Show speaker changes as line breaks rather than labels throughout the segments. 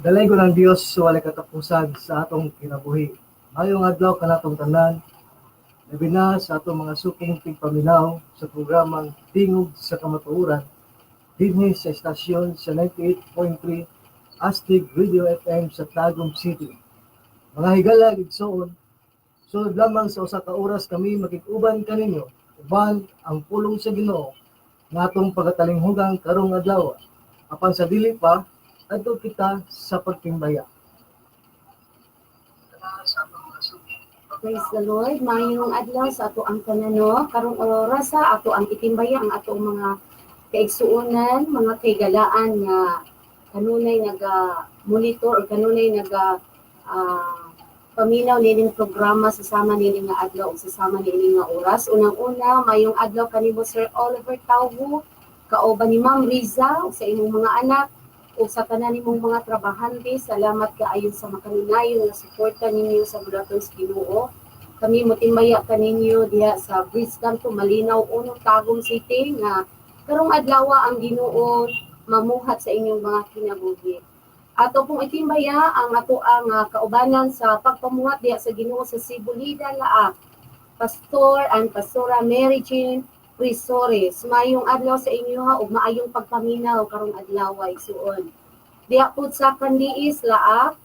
Dalaygon ang Dios sa walay katapusan sa atong kinabuhi. Maayong adlaw kanatong tanan, labi na sa atong mga suking tigpaminaw sa programang Tingog sa Kamatuoran dinhi sa estasyon sa 98.3 Astig Radio FM sa Tagum City. Mga higala, igsoon, sulod lamang sa usa ka oras kami makig-uban kaninyo uban ang pulong sa Ginoo nga atong pagatalinghugang karong adlaw. Apan sa dili pa, adto kita sa pagtimbaya.
Praise the Lord. Maayong adlaw sa ato ang tanan, no. Karong orasa ato ang itimbaya ang atong mga kaigsuonan, mga kahigalaan nga kanunay naga monitor o kanunay naga paminaw nining programa sa sama niini nga adlaw ug sa sama niini nga oras. Unang-una, maayong adlaw kanimo, Sir Oliver Tauhu, kauban ni Ma'am Riza ug sa imong mga anak ug sa tanan nimong mga trabahante. Salamat kaayo sa makanunayon nga suporta ninyo sa buluhaton sa Ginoo. Kami motimbaya kaninyo diha sa Bridge Kanto, Malinaw 1, Tagum City, nga karong adlaw ang Ginoo mamuhat sa inyong mga kinabuhi. Ato pong itimbaya ang ato ang kaubanan sa pagpamuhat diha sa Ginoo sa Sibulida, Laak, Pastor and Pastora Mary Jane Prisores. Maayong adlaw sa inyo ha ug maayong pagpaminaw karong adlaw, igsuon. Diha pud sa Kandiis, Laak,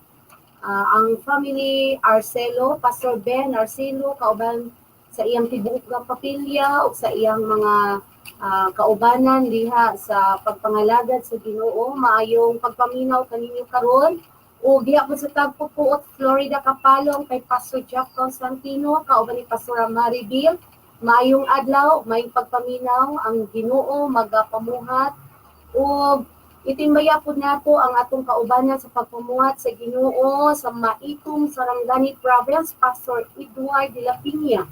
ang family Arcelo, Pastor Ben Arcelo kauban sa iyang tibuok nga pamilya ug sa iyang mga kaubanan diha sa pagpangalagad sa Ginoo. Maayong pagpaminaw kaninyo karon. Ug diha pud sa Tagpupuot, Florida, Kapalong, kay Pastor Jeff Constantino kauban ni Pastora Maribel. Maayong adlaw, maayong pagpaminaw, ang Ginoo magapamuhat. Ug itimbaya pud nato ang atong kaubanan sa pagpamuhat sa Ginoo sa Maitum, Sarangani Province, Pastor Edward de la Piña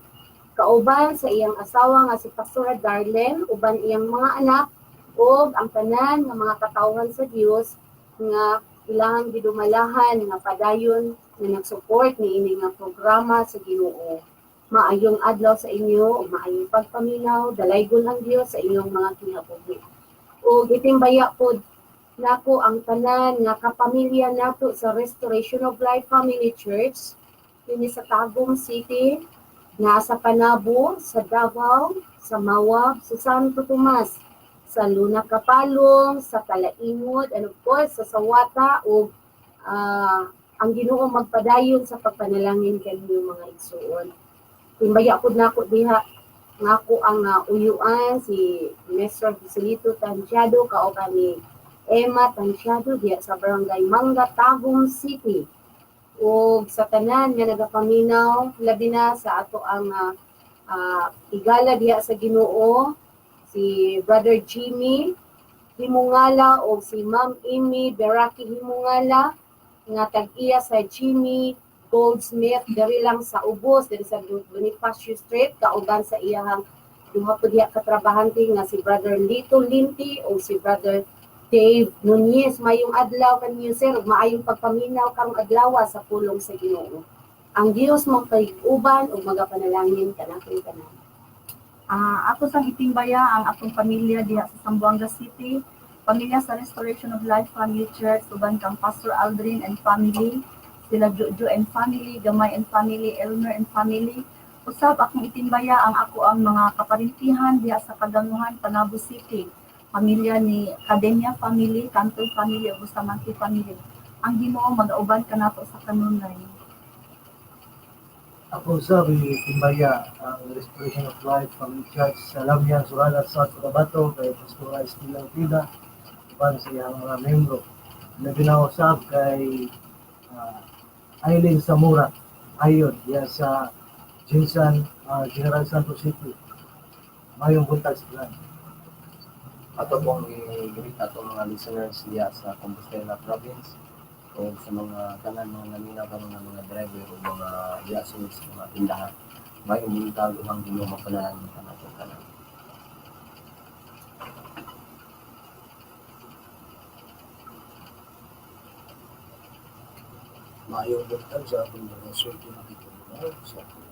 kauban sa iyang asawa nga si Pastora Darlene uban iyang mga anak ug ang tanan nga mga katawhan sa Dios nga ilang gidumalahan nga padayon nga nag-support niini nga programa sa Ginoo. Maayong adlaw sa inyo ug maayong pagpaminaw, dalaygon ang Dios sa inyong mga kinabuhi. Ug itimbaya pod nako ang tanan nga kapamilya nato sa Restoration of Life Family Church dinhi sa Tagum City, nga sa Panabo, sa Davao, sa Mawab, sa Santo Tomas, sa Luna Kapalong, sa Talaingod, and of course sa Sawata, ug ang Ginoo magpadayon sa pagpanalangin kanyo, mga igsuon. Timbaya pud nako diha nga ako ang uyuan, si Mr. Joselito Tantiado kauban ni Emma Tantiado diha sa Barangay Manga, Tagum City. Ug sa tanan nga nagapaminaw, labi na sa ato ang igala diha sa Ginoo, si Brother Jimmy Himungala o si Ma'am Amy Beraki Himungala nga tag-iya sa Jimmy Goldsmith diri lang sa ubos diri sa Bonifacio Street, kauban sa iyahang duha po diha ka trabahante nga si Brother Lito Linti o si Brother Dave Nunez. Mayong adlaw kanyo, sir, ug maayong pagpaminaw karong adlaw sa pulong sa Ginoo. Ang Dios magpahig-uban ug magapanalangin kanatong tanan.
Ako sang itimbaya ang atong pamilya diha sa Zamboanga City, pamilya sa Restoration of Life Family Church, uban kang Pastor Aldrin and family, sila Jojo and family, Gamay and family, Elmer and family. Usab akong itimbaya ang ako ang mga kaparintihan diha sa Kaganguhan, Panabo City. Pamilya ni Cadenia family, Canto family, ug Bustamante family. Ang Ginoo magauban kanato sa kanunay.
Ako sa Timbaya ang Restoration of Life Family Church sa Lamyan, Surala, South Cotabato, kay Pastora Estela Pida uban sa iyang mga membro. Labi na usab kay Eileen Zamora ayon diya sa Jinsan, General Santos City. Mayong buntag sa tanan.
Ato pong i-greet ato mga listeners diya sa Compostela Province o sa mga tanan mga naminaw karon nga mga driver o mga diya sa mga tindahan. Mayong buntag ug ang Ginoo mapanalangin kanato tanan.
Maayong buntag sa atong mga suki nakikumunaw sa atong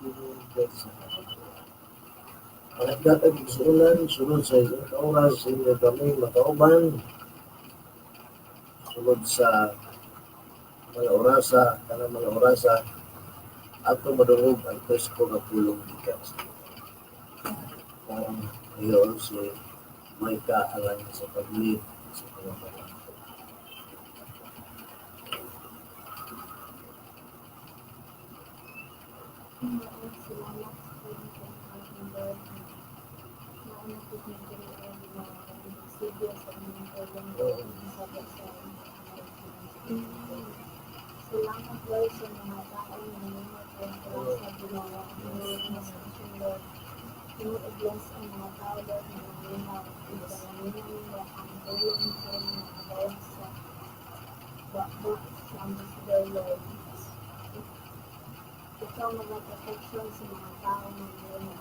mga sa kamatuoran. Mga gatag igsuonan, sulod sa isang ka oras, inyo kami makauban, sulod sa Mga orasa, kanang mga orasa ato madungog ang presko nga pulong gikan sa Ginoo. Parang ngayon si Maika alang sa pag-lead sa pagpapangato.
Salamat sa kanyang Lord. Nauna po ng Ginoo na sige sa inyong tulong sa Salamat, Lord, sa mga tao na nanunod sa Ginoo. Mas Lord. I-bless ang mga tao, Lord, na nanunod. Nanunod nila ang tulong sa mga gawa sa ba sa Ambassador, Lord. Ikaw mga protection sa mga tao na nanunod.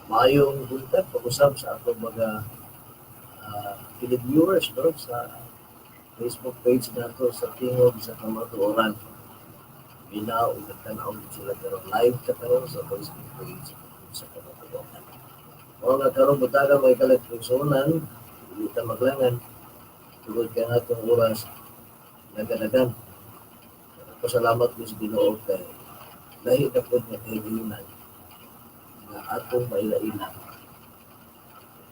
Maayong buntag pag-usab sa atong mga televiewers, no, sa Facebook page nato sa Tingog sa Kamatuoran. Minaw ug nagtan-aw gid sila karon, live ka karon sa Facebook page sa Kamatuoran. Mao nga karon buntaga, mga kalit igsuonan, dili ta maglangan tungod kay ang atong oras naganagan. Pasalamat mi sa Ginoo kay lahi na pod nga kahigayunan nga atong maila-ila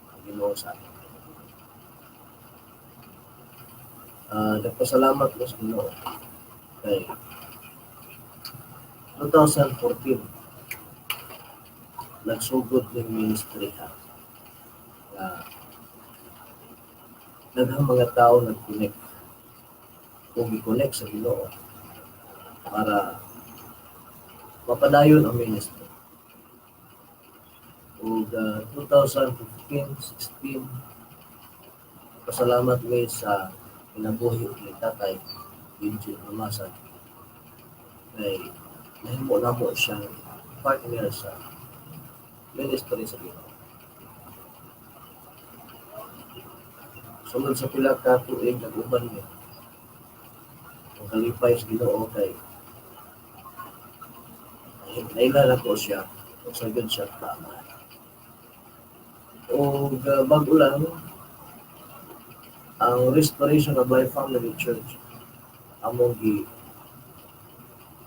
ang Ginoo sa atong. Nagpasalamat ko sa Ginoo kay 2014 nagsugod ning ministry ha, nga daghang mga tao nag-connect kung i-connect sa Ginoo para mapadayon ang ministry. Ug 2015, 16, pasalamat mi sa kinabuhi ni Tatay Benji Lumasan kay nahimo namo siyang partner sa ministry sa Ginoo. Sulod sa pila ka tuig, nag-uban mi. Ang kalipay sa Ginoo kay naila na ko siya ug sa gyud siya tama. Og bago lang ang Restoration of Life Family Church among gi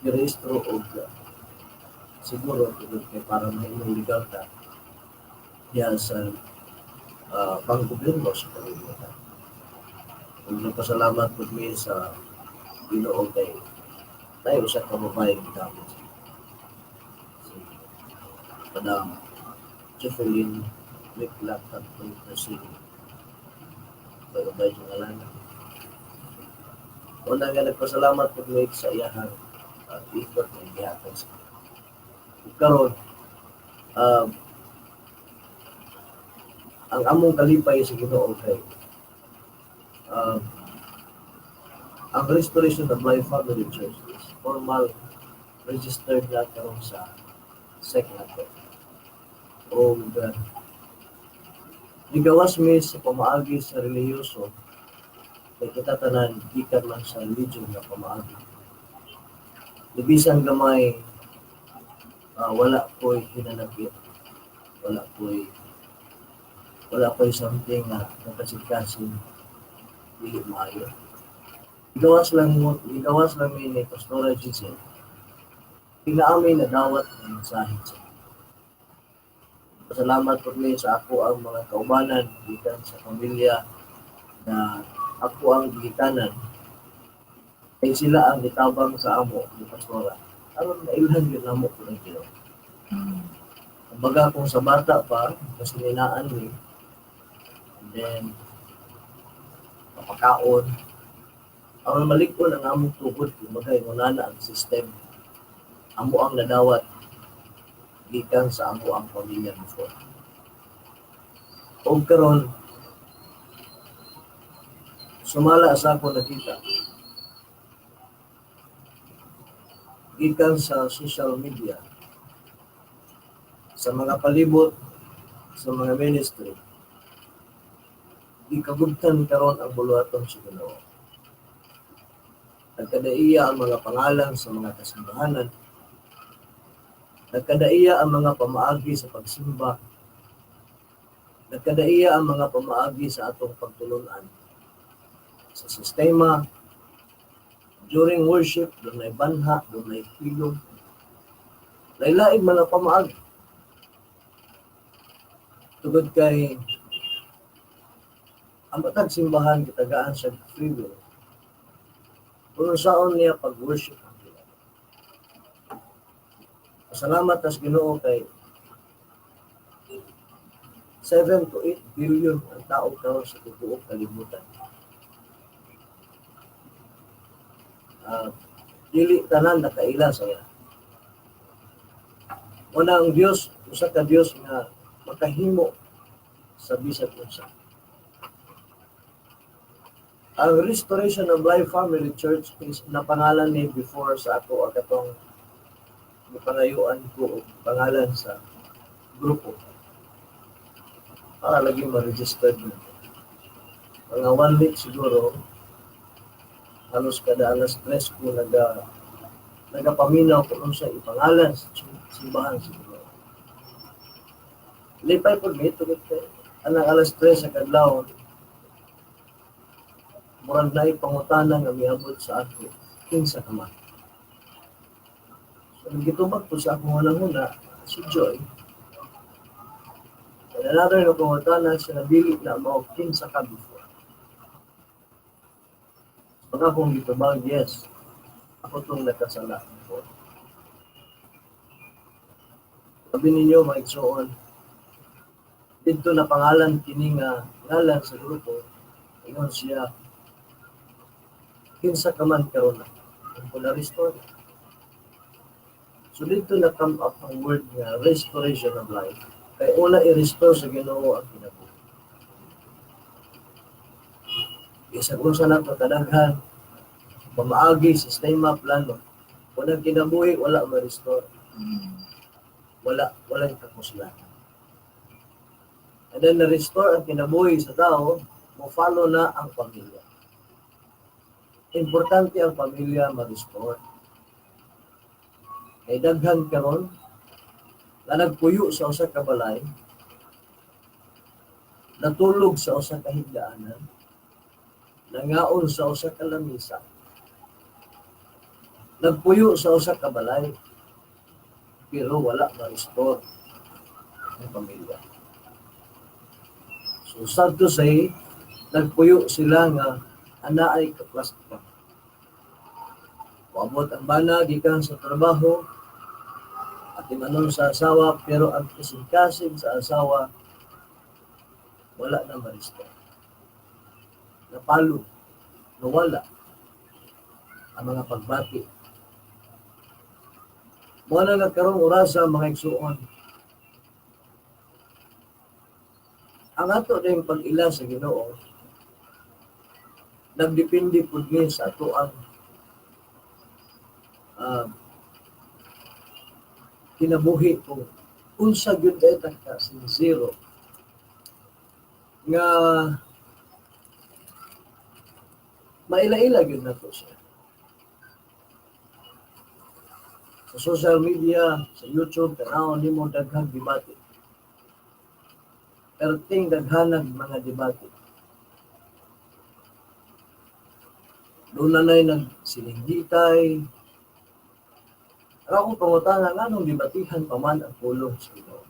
girehistro og siguro tungod kay para mahimong legal ta diha sa panggobyerno sa kalibutan. Ug nagpasalamat pud mi sa Ginoo kay tayo usa ka babae gidawat si Madam Jocelyn Mikla Tantoy Presidio. Babae sa ngalan. Una nga nagpasalamat pud mi sa iyahang effort nga gihatag sa ug karon, ang among kalipay sa Ginoo kay ang Restoration of Life Family Church is formal registered na karon sa SEC nato. Og gigawas mi sa pamaagi sa relihiyoso kay kita tanan gikan man sa religion nga pamaagi. Bisan gamay, wala ko'y hinanakit, wala ko'y something nga nakasikasin dili maayo. Gigawas lang mi ni Pastora Giselle. Pinaami na dawat ng mensahe sa Pasalamat po mi sa ako ang mga kaubanan gikan sa pamilya na ako ang gigikanan. Kay sila ang gitabang sa amo ni Pastora. Aron mailhan gyud namo po ng Ginoo. Kumbaga kung sa bata pa, kasi ninaan mi, and then mapakaon, aron malig-on ang among tuhod, kumbaga ingunana ang system. Amo ang nadawat gikan sa amo ang pamilya before. Og karon sumala sa ako nakita gikan sa social media, sa mga palibot sa mga ministry, gikagubtan karon ang buluhaton sa Ginoo. Nagkadaiya ang mga pangalan sa mga kasimbahanan. Nagkadaiya ang mga pamaagi sa pagsimba. Nagkadaiya ang mga pamaagi sa atong pagtulunan. Sa sistema, during worship, dunay banha, dunay hilom. Lain-lain man ang pamaagi. Tungod kay ang matag simbahan gitagaan sa free will. Kung saon niya pag-worship ang Ginoo. Pasalamat tas Ginoo kay 7 to 8 billion ang tao karon sa tibuok kalibutan. Dili tanan nakaila sa iya. Una ang Dios, usa ka Dios nga makahimo sa bisag unsa. Ang Restoration of Life Family Church is napangalan ni before sa ako ang katong gipangayuan ko og pangalan sa grupo para lagi ma-registered na. Mga one week siguro, halos kada alas 3 ko nagapaminaw kung unsa ipangalan sa simbahan siguro. Lipay pud mi tungod kay anang alas 3 sa kadlawon, murag naay pangutana nga miabot sa ako, kinsa ka man. So gitubag po sa akong hunahuna si Joy. And another nga pangutana sa nabili na mao, kinsa ka before. Pag akong gitubag, yes, ako tong nakasala before. Sabi ninyo, mga igsoon, didto na pangalan kini nga ngalan sa grupo, ingon siya, kinsa ka man karon na, kung na-restore na. So didto na come up ang word nga restoration of life. Kay una i-restore sa Ginoo ang kinabuhi. Bisag unsa na kadaghan, pamaagi, sistema, plano, kung ang kinabuhi wala ma-restore. Wala, walang kakuslan. And then na-restore ang kinabuhi sa tao, mo-follow na ang pamilya. Importante ang pamilya ma-restore. Kay daghan karon nga nagpuyo sa usa ka balay, natulog sa usa ka higdaanan, nangaon sa usa ka lamisa, nagpuyo sa usa ka balay, pero wala ma-restore ang pamilya. So sad to say, nagpuyo sila nga ana ay kaplastika. Moabot ang bana gikan sa trabaho at imanon sa asawa, pero ang kasing-kasing sa asawa wala na ma-restore. Napalo, nawala ang mga pagbati. Mao na nagkarong orasa, mga igsuon. Ang ato din pag-ila sa Ginoo nagdepende pud ni sa ato ang kinabuhi kung unsa gyud ta ka sincero nga maila-ila gyud nato siya. Sa social media, sa YouTube, tanaw nimo daghang debate. Perting daghanag mga debate. Doon na na'y nagsilinggitay. Ang akong pangutana, nganong debatihan pa man ang pulong sa Ginoo?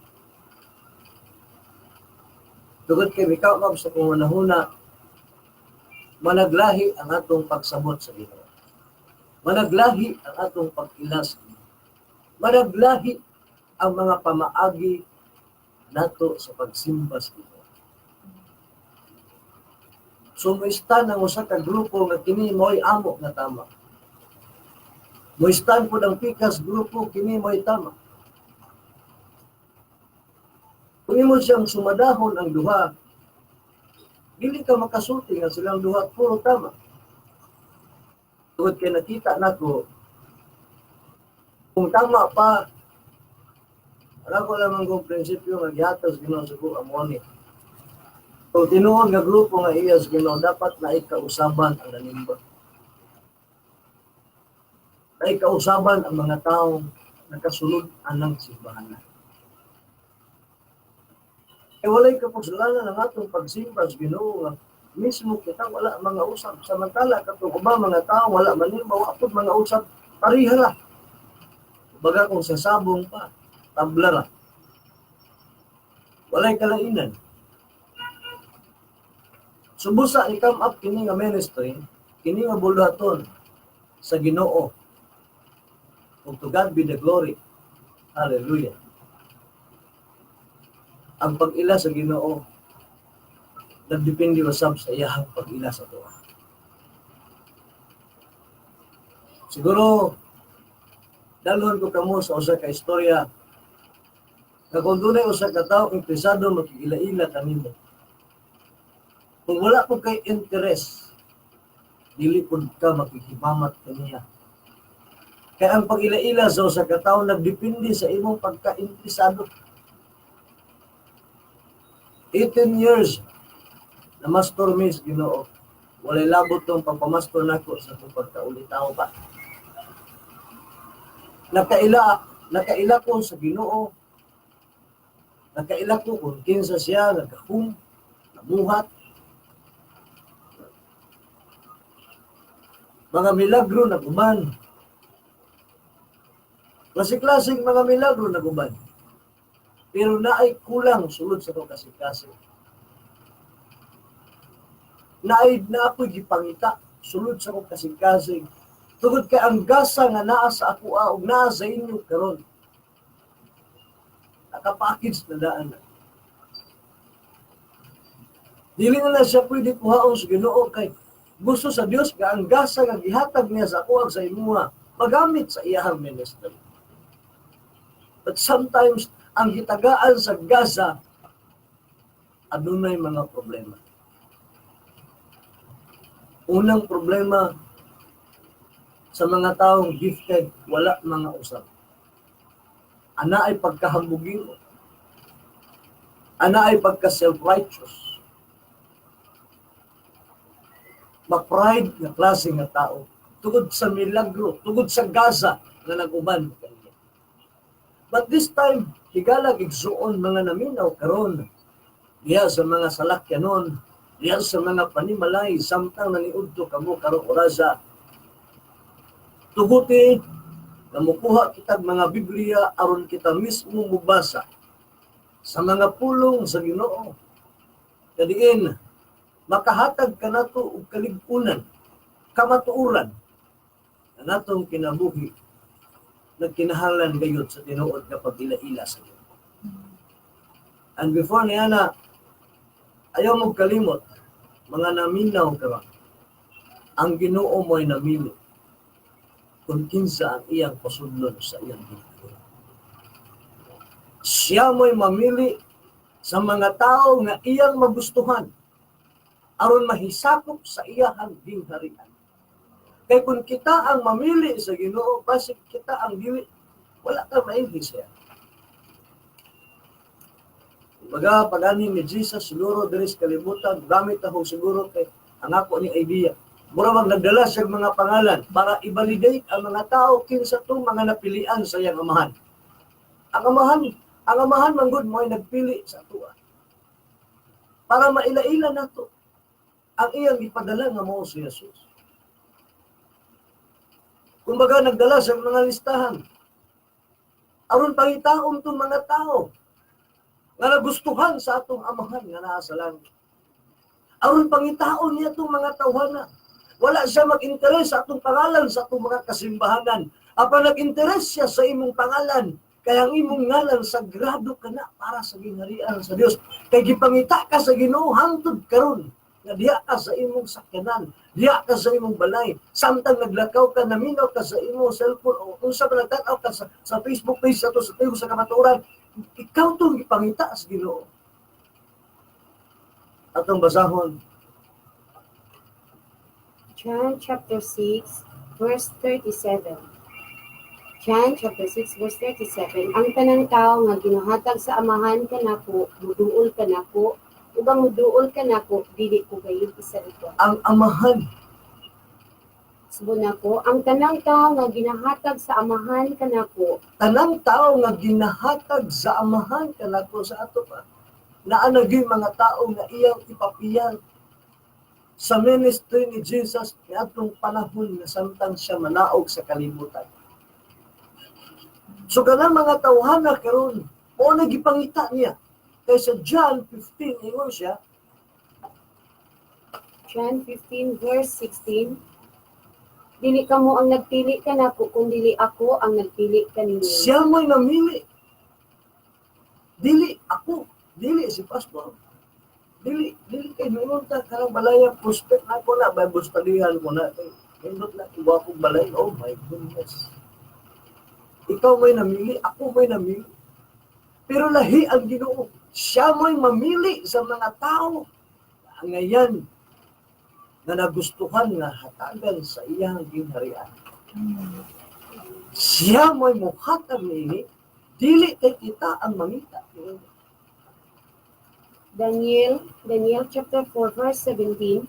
Tungod kay mikakab sa kong hunahuna, managlahi ang atong pagsabot sa Ginoo. Managlahi ang atong pag-ila sa Ginoo. Managlahi ang mga pamaagi nato sa pagsimba sa Ginoo. So moistan ang usa ka grupo nga kini mo'y amo nga tama. Moistan pud ang pikas grupo kini mo'y tama. Kung imo siyang sumadahon ang duha, dili ka makasulti nga silang duha puro tama. Tungod kay nakita nako kung tama pa, alam ko lamang kung prinsipyo nga gihatag sa Ginoo sa buong amo ni. Kung tinuod nga grupo nga iya sa Ginoo, dapat na ikausaban ang nanimba. Ay kausaban ang mga taong nakasulod anang simbahan. Eh walay kapuslanan ang atong pagsimba sa Ginoo nga mismo kita wala mga usab, samantala katong ubang mga tao wala man nimo, wa pud mga usab, pareha ra. Baga kung sa sabong pa, tabla ra. Walay kalainan. Subusa i-come up kini nga ministry, kini nga buluhaton sa Ginoo. Ug to God be the glory. Hallelujah. Ang pag-ila sa Ginoo nagdepende usab sa iyahang pag-ila sa atoa. Siguro dalhon ko kamo sa usa ka istorya nga kung dunay usa ka tawo interesado makig-ila-ila kanimo. Kung wala po kay interest, dili pud ka makikimamat kaniya. Kaya ang pag-ila-ila sa usa ka tawo nagdepende sa imong pagka-interesado. 18 years na mastor mi sa Ginoo. Walay labot tong pagpamastor nako sa akong pagkaulitaw pa. Nakaila ko sa Ginoo. Nakaila ko kung kinsa siya, nagahum, namuhat. Mga milagro naguman. Klase-klaseng mga milagro naguman. Pero naay kulang sulod sa akong kasing-kasing. Naay na ako'y gipangita sulod sa akong kasing-kasing. Tungod kay ang gasa nga naa sa ako ug naa sa inyo karon, nakapackage na daan na. Dili na na siya pwede kuhaon sa Ginoo kay gusto sa Dios nga ang gasa nga gihatag niya sa ako ug sa imuha magamit sa iyahang ministry. But sometimes ang gitagaan sa gasa adunay mga problema. Unang problema sa mga taong gifted, wala mga usab. Ana ay pagkahambugin. Ana ay pagka self-righteous. Ma-pride nga klase nga tao tungod sa milagro, tungod sa gasa nga nag-uban kaniya. But this time, higala igsuon mga naminaw karon diha sa mga salakyanon, diha sa mga panimalay, samtang naniudto kamo karong orasa. Tuguti na mukuha kitag mga Biblia aron kita mismo mubasa sa mga pulong sa Ginoo. Kadiin makahatag kanato og kalig-unan, kamatuoran na natong kinabuhi nagkinahanglan gayud sa tinuod nga pag-ila-ila sa Ginoo. And before niya na, ayaw mo kalimot, mga naminaw karon, ang Ginoo mo'y namili kung kinsa ang iyang pasudlon sa iyang Ginoo. Siya mo'y mamili sa mga tao nga iyang magustuhan aron mahisakop sa iyahang gingharian. Kay kung kita ang mamili sa Ginoo, basig kita ang dili, wala ka mailhi siya. Kumbaga, pag-ani ni Jesus, siguro diri sa kalibutan, gamit ako siguro kay ang ako ni idea. Mura mag nagdala siya mga pangalan para i-validate ang mga tao kinsa tong mga napilian sa iyang amahan. Ang amahan manggod mo ay nagpili sa atoa. Para maila-ila nato ang iyang gipadala nga mao si Jesus. Kumbaga nagdala sa mga listahan aron pangitaon tong mga tao nga nagustuhan sa atong amahan nga naa sa langit. Aron pangitaon niya tong mga tawhana. Wala siya mag-interes sa atong pangalan, sa atong mga kasimbahanan. Apan nag-interes siya sa imong pangalan, kaya ang imong ngalan sagrado ka na para sa gingharian sa Dios. Kay gipangita ka sa Ginoo hangtod karon nga diha ka sa imong sakyanan, diha ka sa imong balay, samtang naglakaw ka, naminaw ka sa imong cellphone o unsa pa nagtan-aw ka sa Facebook page ato sa Tingog sa Kamatuoran, ikaw tong gipangita sa Ginoo. Atong basahon.
John chapter 6 verse 37. John chapter 6 verse 37. Ang tanang tao nga ginahatag sa Amahan kanako, muduol kanako, ug ang muduol kanako dili ko gayud isalikon.
Ang Amahan.
Usbon nako, ang tanang tao nga ginahatag sa Amahan kanako,
Tanang tao nga ginahatag sa Amahan kanako. Sa ato pa naa na gyud mga tao nga iyang ipapiyal sa ministry ni Jesus niadtong panahon nga samtang siya manaog sa kalibutan. So kanang mga tawhana karon mao na gipangita niya. Kay sa John 15 ingon siya,
John 15 verse 16, "Dili kamo ang nagpili kanako kun dili ako ang nagpili kaninyo."
Siya mo'y namili. Dili ako, dili si pastor. Dili, dili kay mingon ta kanang balaya prospect na ko na Bible studyhan ko na kay nindot na iwa kong balay. Oh my goodness. Ikaw may namili, ako may namili. Pero lahi ang Ginoo. Siya mo'y mamili sa mga tao. Ngayon, na nagustuhan nga hatagan sa iyang gingharian. Siya mo'y muhatag niini, dili kay kita ang mangita.
Daniel chapter 4 verse 17,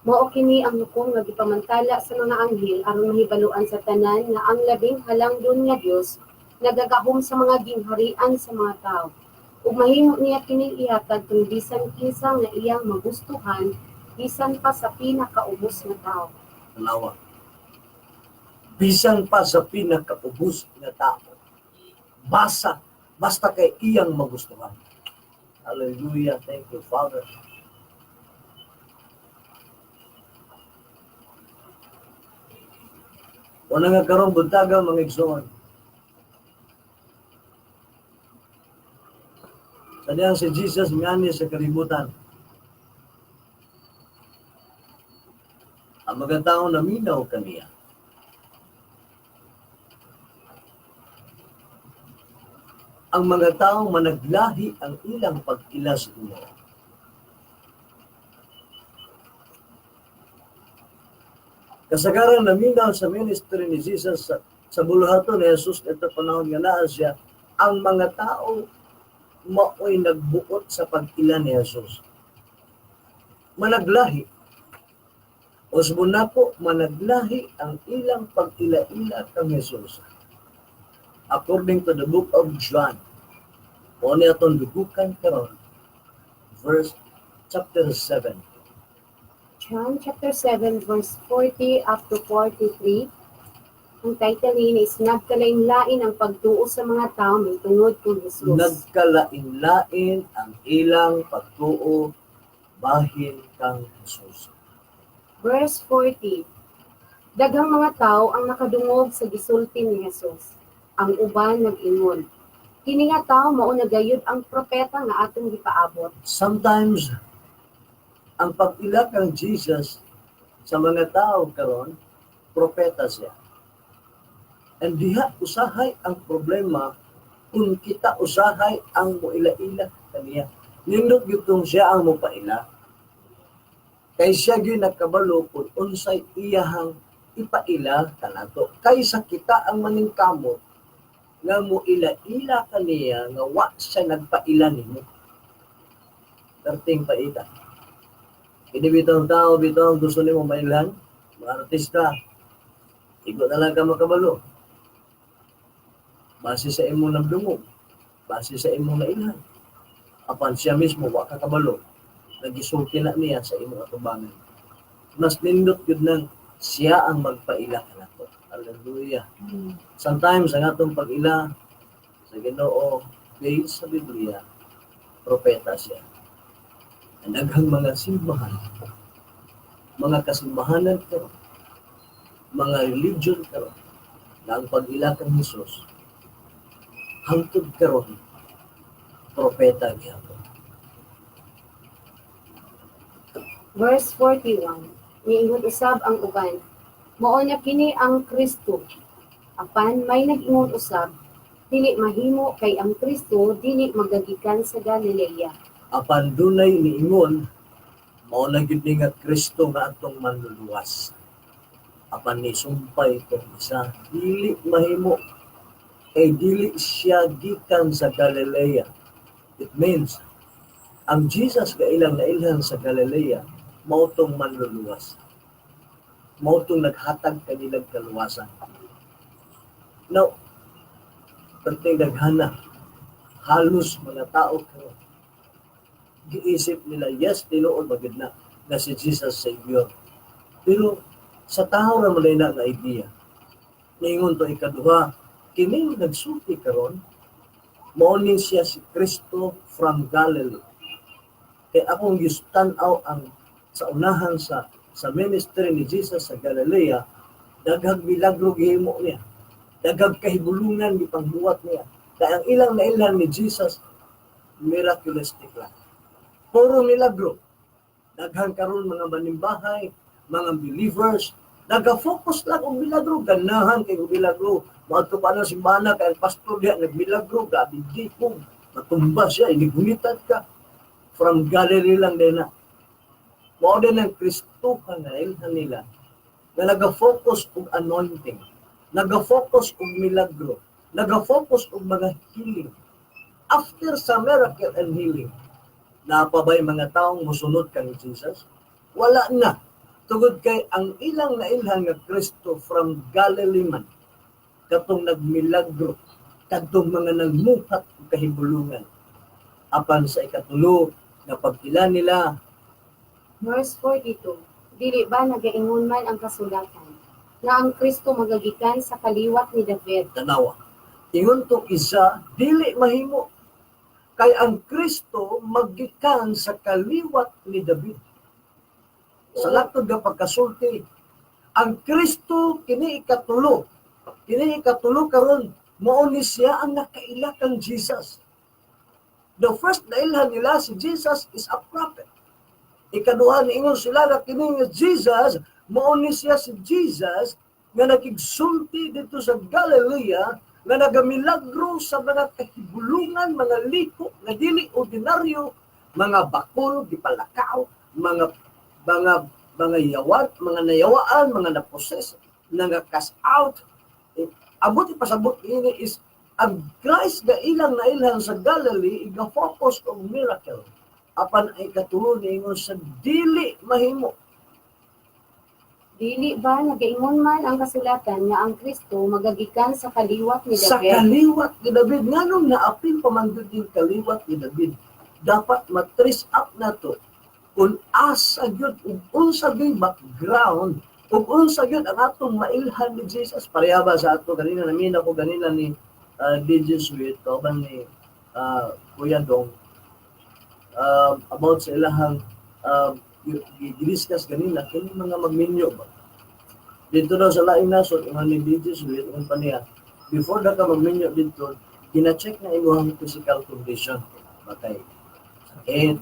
"Mao kini ang hukom nga gipamantala sa mga anghel aron mahibaluan sa tanan nga ang Labing Halangdon nga Dios nagagahom sa mga gingharian sa mga tawo ug mahimo niya kining ihatag kang bisan kinsa nga iyang magustuhan, bisan pa sa pinakaubos nga tawo."
Tanawa. Bisan pa sa pinakaubos nga tao. Basta kay iyang magustuhan. Hallelujah. Thank you, Father. Wala nga karong buntaga, mga igsoon. Sa diyang si Jesus ngani sa kalibutan, ang mga tao naminaw kaniya. Ang mga tao managlahi ang ilang pag-ila sa Ginoo. Kasagaran naminaw sa ministry ni Jesus sa buluhaton ni Jesus ito panahon nga naa siya, ang mga tao mao'y nagbuot sa pag-ila ni Jesus. Managlahi. Usbon nako, managlahi ang ilang pag-ila-ila kang Jesus. According to the book of John, mao ni atong dugukan karon, verse chapter 7.
John chapter 7 verse 40 up to 43. Ang title niini is "Nagkalain-lain ang pagtuo sa mga tao mahitungod kang Jesus."
Nagkalain-lain ang ilang pagtuo bahin kang Jesus.
Verse 40. Daghang mga tao ang nakadungog sa gisulti ni Jesus. Ang uban nag-ingon, "Kini nga tao mao na gayud ang propeta nga atong gipaabot."
Sometimes ang pag-ila kang Jesus sa mga tao karon, propeta siya. And diha usahay ang problema kung kita usahay ang moila-ila kaniya. Nindot gyud tong siya ang mopaila. Kay siya gyud nakabalo kung unsay iyahang ipaila kanato. Kaysa kita ang maningkamot nga moila-ila kaniya nga wa siya nagpaila nimo. Perting paita. Kini bitong tao, bitong gusto nimo mailhan, mga artista, igo na lang ka makabalo. Base sa imong nabdungog, base sa imong nailhan. Apan siya mismo, wa ka kabalo, nagisulti na niya sa imong atubangan. Mas nindot yun nang siya ang magpaila kanato. Hallelujah. Sometimes, ang atong pag-ila sa Ginoo, based sa Biblia, propeta siya. Ang daghang mga simbahan, mga kasimbahanan karon, mga religion karon, na ang pag-ila kang Jesus, hangtod karon, propeta gihapon.
Verse 41. Niingon usab ang uban, "Mao na kini ang Kristo." Apan may nag-ingon usab, "Dili mahimo kay ang Kristo dili magagikan sa Galilea."
Apan dunay niingon, "Mao na gyud ni nga Kristo nga atong manluluwas." Apan nisumpay itong isa, "Dili mahimo kay dili siya gikan sa Galilea." It means, ang Jesus nga ilang nailhan sa Galilea, mao tong manluluwas. Mao tong naghatag kanilang kaluwasan. Now, perting daghana, halos mga tao karon giisip nila, yes, tinuod ba gid na na si Jesus Savior. Pero sa tao ra man na nga idea. Niingon to ikaduha, kini nagsulti karon mao ni siya si Kristo from Galilee. Kay akong gitan-aw ang sa unahan sa ministry ni Jesus sa Galilea, daghang milagro gihimo niya. Daghang kahibulungan gipangbuhat niya. Kay ang ilang nailhan ni Jesus, miraculously lang. Puro milagro. Daghan karon mga manimbahay, mga believers, naga-focus lang og milagro, ganahan kay og milagro. Moadto pa na simbahan kay ang pastor diha nagmilagro, grabe gipong matumba siya, inigunitan ka. From Galilee lang din na. Mao din ang Kristo ka nga ilhan nila na naga-focus og anointing, naga-focus og milagro, naga-focus og mga healing. After sa miracle and healing, naa pa ba'y mga taong musunod kang Jesus? Wala na. Tungod kay ang ilang nailhan nga Kristo from Galilee man, katong nagmilagro, kadtong mga nagmuhat og kahibulungan. Apan sa ikatulo, na pagkila nila.
Verse 42. Dili ba nagaingon man ang kasulatan nga ang Kristo magagikan sa kaliwat ni David?
Tanawa. Ingon tong isa, dili mahimo. Kay ang Kristo magikan sa kaliwat ni David. Sa latod nga pagkasulti, ang Kristo kini ikatulo. Kini ikatulo karon mao ni siya ang nakaila kang Jesus. The first nailhan nila, si Jesus is a prophet. Ikaduha, niingon sila na kini nga Jesus mao ni siya si Jesus nga nakigsulti dito sa Galilea nga nagamilagro sa mga kahibulungan, mga liko nga dili ordinaryo, mga bakol gipalakaw, mga yawat, mga nayawaan, mga na-possess, nga cast out. Eh, abot ipasabot ini is ang Christ nga ilang nailhan sa Galilee iga-focus og miracle. Apan ay katulo, niingon sa dili mahimo.
Dili ba nagaingon man ang kasulatan nga ang Kristo magagikan sa kaliwat ni
Sa
David?
kaliwat ni David. Nganong naapil pa man gyud yung kaliwat ni David? Dapat ma-trace up na to kung asa gyud ug unsa gyud background ug unsa gyud ang atong mailhan ni Jesus. Pareha ba sa ato ganina, namina ko ganina ni DJ Sweet kauban ni Kuya Dong about sa ilahang gi-discuss ganina kini mga magminyo ba dito daw sa laing nasod. Ingon ni DJ Sweet, ingon pa niya, before da ka magminyo dito, gina-check na imong physical condition bakay sakit.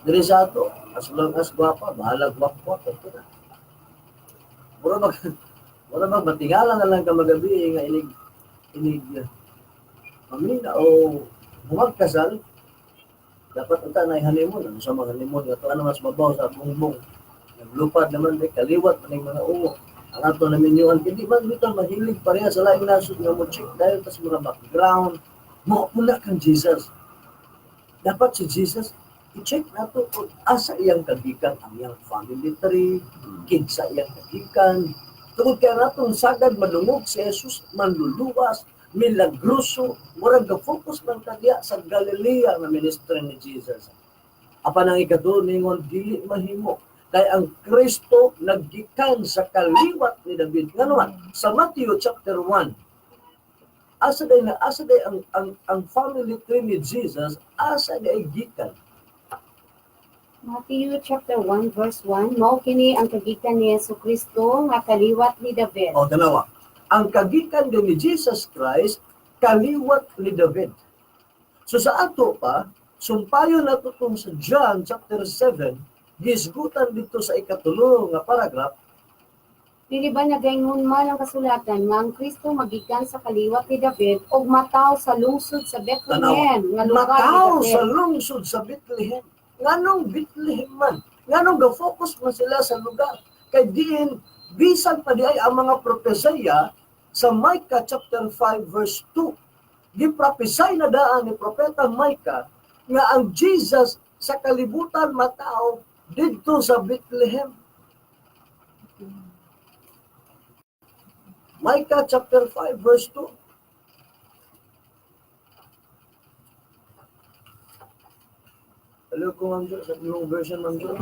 Diri sa ato, as long as gwapa, bahalag wakwak, ito na. Mura mag matingala na lang ka magabi nga inig mamina o bumagkasal, dapat unta na honeymoon. Ano sa mga honeymoon nga to, ano mas babaw sa bungbong naglupad naman di kaliwat man yung mga ungo ang ato na minyuan, hindi man bitaw mahilig pareha sa laing nasod nga mo check dahil tas mga background mo puna kang Jesus. Dapat si Jesus i-check nato kung asa iyang kagikan, ang iyang family tree, kinsa iyang kagikan, tungod kay natong sagad madungog si Jesus manluluwas, milagroso, murag ga-focus man kagya sa Galilea nga ministry ni Jesus. Apan ang ikatulo, ningon dili mahimo kay ang Kristo naggikan sa kaliwat ni David. Ngano man sa Matthew chapter 1, asa day na asa day ang family tree ni Jesus, asa day gikan?
Matthew chapter 1 verse 1, mao kini ang kagikan ni Hesus Kristo nga kaliwat ni David.
O dalawa. Ang kagikan din ni Jesus Christ, kaliwat ni David. So sa ato pa, sumpayon nato tong sa John chapter 7, gisgutan dito sa ikatulo nga paragraph.
Dili ba nagaingon man ang kasulatan nga ang Kristo magikan sa kaliwat ni David ug mataw sa lungsod sa Bethlehem nga lugar ni
Mataw
David?
sa lungsod sa Bethlehem. Nganong Bethlehem man? Nganong ga-focus man sila sa lugar? Kay diin, bisan pa di ay ang mga propesya sa Micah chapter 5 verse 2. Giprophesy na daan ni Propeta Micah nga ang Jesus sa kalibutan matao didto sa Bethlehem. Micah chapter 5 verse 2. Hello ko, Ma'am Jo, sa imong version, Ma'am Jo.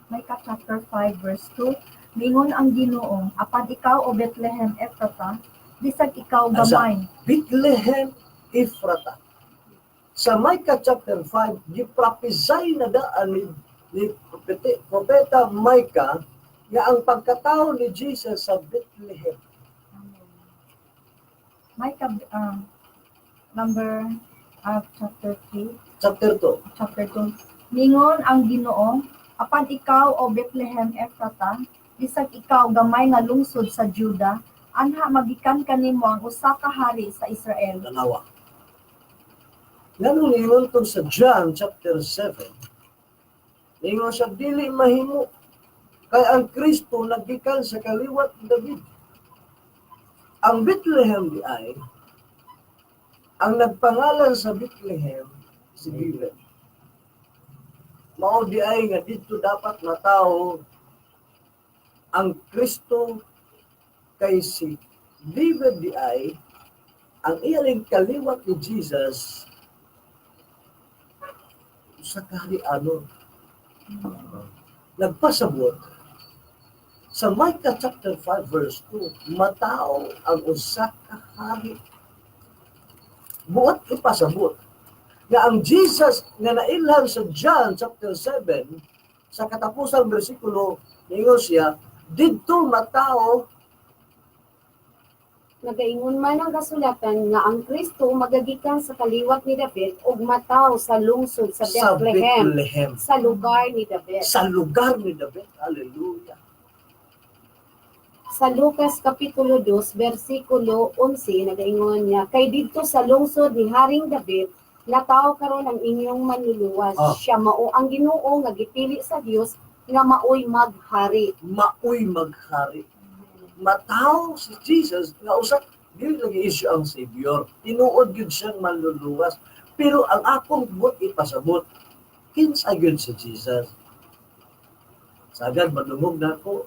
Micah chapter 5 verse 2, Mingon ang Ginoo, apan ikaw, O Bethlehem Ephrata, bisag ikaw
Asa?
gamay.
Bethlehem Ephrata. Sa Micah chapter 5, giprophesy na daan ni Propeta Micah nga ang pagkatao ni Jesus sa Bethlehem.
Micah number chapter 3,
Chapter 2.
Chapter 2. Mingon ang Ginoo, apan ikaw, O Bethlehem Ephrata, bisag ikaw gamay nga lungsod sa Juda, anha magikan kanimo ang usa ka hari sa Israel.
Tanawa. Nganong niingon tong sa John chapter 7, niingon siya, dili mahimo kay ang Kristo naggikan sa kaliwat ni David. Ang Bethlehem di ay, ang nagpangalan sa Bethlehem si David. Mao di ay nga didto dapat matawo ang Kristo kay si David di ay ang iyaling kaliwat ni Jesus sa kaharianon. Nagpasabot sa Micah chapter 5 verse 2, matao ang usa ka hari. Buot ipasabot nga ang Jesus nga nailhan sa John chapter 7 sa katapusang bersikulo, ningon siya didto matao.
Nagaingon man ang kasulatan nga ang Kristo magagikan sa kaliwat ni David ug mataw sa lungsod sa
sa
Bethlehem,
Bethlehem,
sa lugar ni David.
Sa lugar ni David. Hallelujah.
Sa Lucas kapitulo 2 bersikulo 11, nagaingon niya kay didto sa lungsod ni Haring David nataw karon ang inyong manluluwas. Siya mao ang Ginoo nga gipili sa Dios nga maoy maghari.
Maoy maghari. Mataw si Jesus nga usa dili lagi issue ang Savior. Tinuod gyud siyang manluluwas. Pero ang akong buot ipasabot, kinsa gyud si Jesus? Sagad madungog nako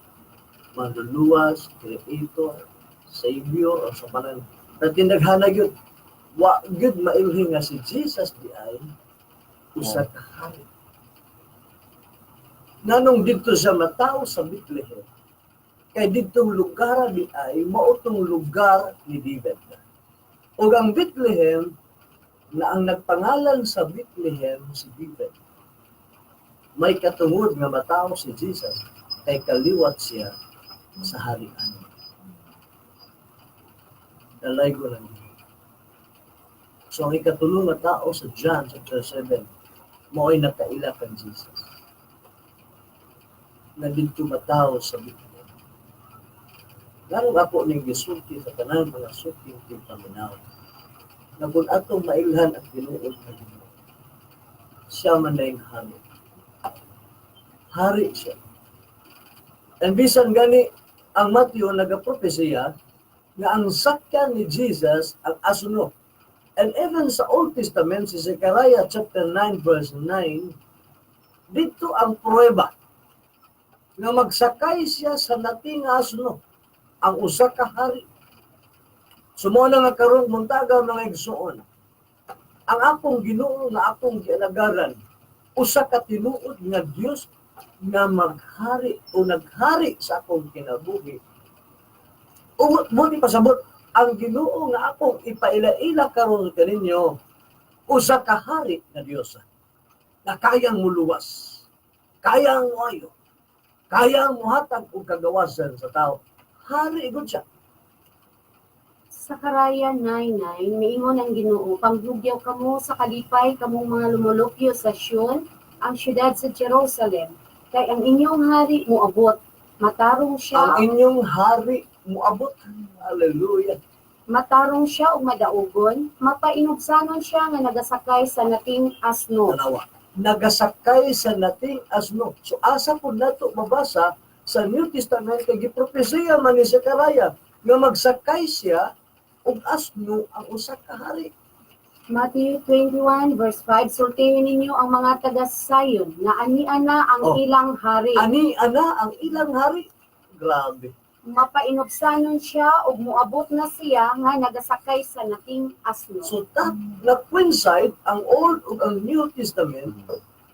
manluluwas, creator, Savior, o sa panan. Pero gyud wa gyud mailhi nga si Jesus di ay usa ka hari. Nganong didto siya mataw sa Bethlehem? Kay didtong lugar di ay mao tong lugar ni David. Ug ang Bethlehem na ang nagpangalan sa Bethlehem si David. May katungod nga mataw si Jesus kay kaliwat siya sa harian. Dalay ko lang. So ang ikatulo nga tao sa John chapter 7, mao'y nakaila kang Jesus. Na didto mataw sa Bethlehem. Nganong ako ning gisulti sa tanan mga suking tigpaminaw, na kung atong mailhan ang tinuod nga Ginoo, siya man na hari. Hari siya. And bisan gani ang Matthew nagapropesiya nga ang sakyan ni Jesus ang asno. And even sa Old Testament, si Zechariah chapter 9 verse 9, dito ang pruweba nga magsakay siya sa nating asno, ang usa ka hari. Sumuna nga karon muntaga mga igsuon, ang akong Ginoo nga akong gialagaran, usa ka tinuod nga Dios nga maghari o naghari sa akong kinabuhi. Ug mo pasabot, ang Ginoo nga akong ipaila-ila karon kaninyo, usa ka hari nga Dios na kayang muluwas, kayang moayo, kayang mohatag og kagawasan sa tao. Hari gud siya.
Zechariah 9:9, miingon ang Ginoo, panghugyaw kamo sa kalipay kamong mga lumulupyo sa Sion, ang syudad sa Jerusalem, kay ang inyong hari moabot. Matarong siya,
Ang inyong hari moabot. Hallelujah.
Matarong siya ug madaugon, mapainugsanon siya nga nagasakay sa nating asno.
Tanawa. Nagasakay sa nating asno. So asa po nato mabasa sa New Testament kay gipropesiya man ni Zechariah nga magsakay siya og asno ang usa ka hari.
Matthew 21 verse 5, "Sultihin ninyo ang mga taga Zion nga ania na ang ilang hari.
Ani ana ang ilang hari. Grabe.
Mapainubsanon siya ug moabot na siya nga nagasakay sa nating asno."
So that na coincide ang Old ug ang New Testament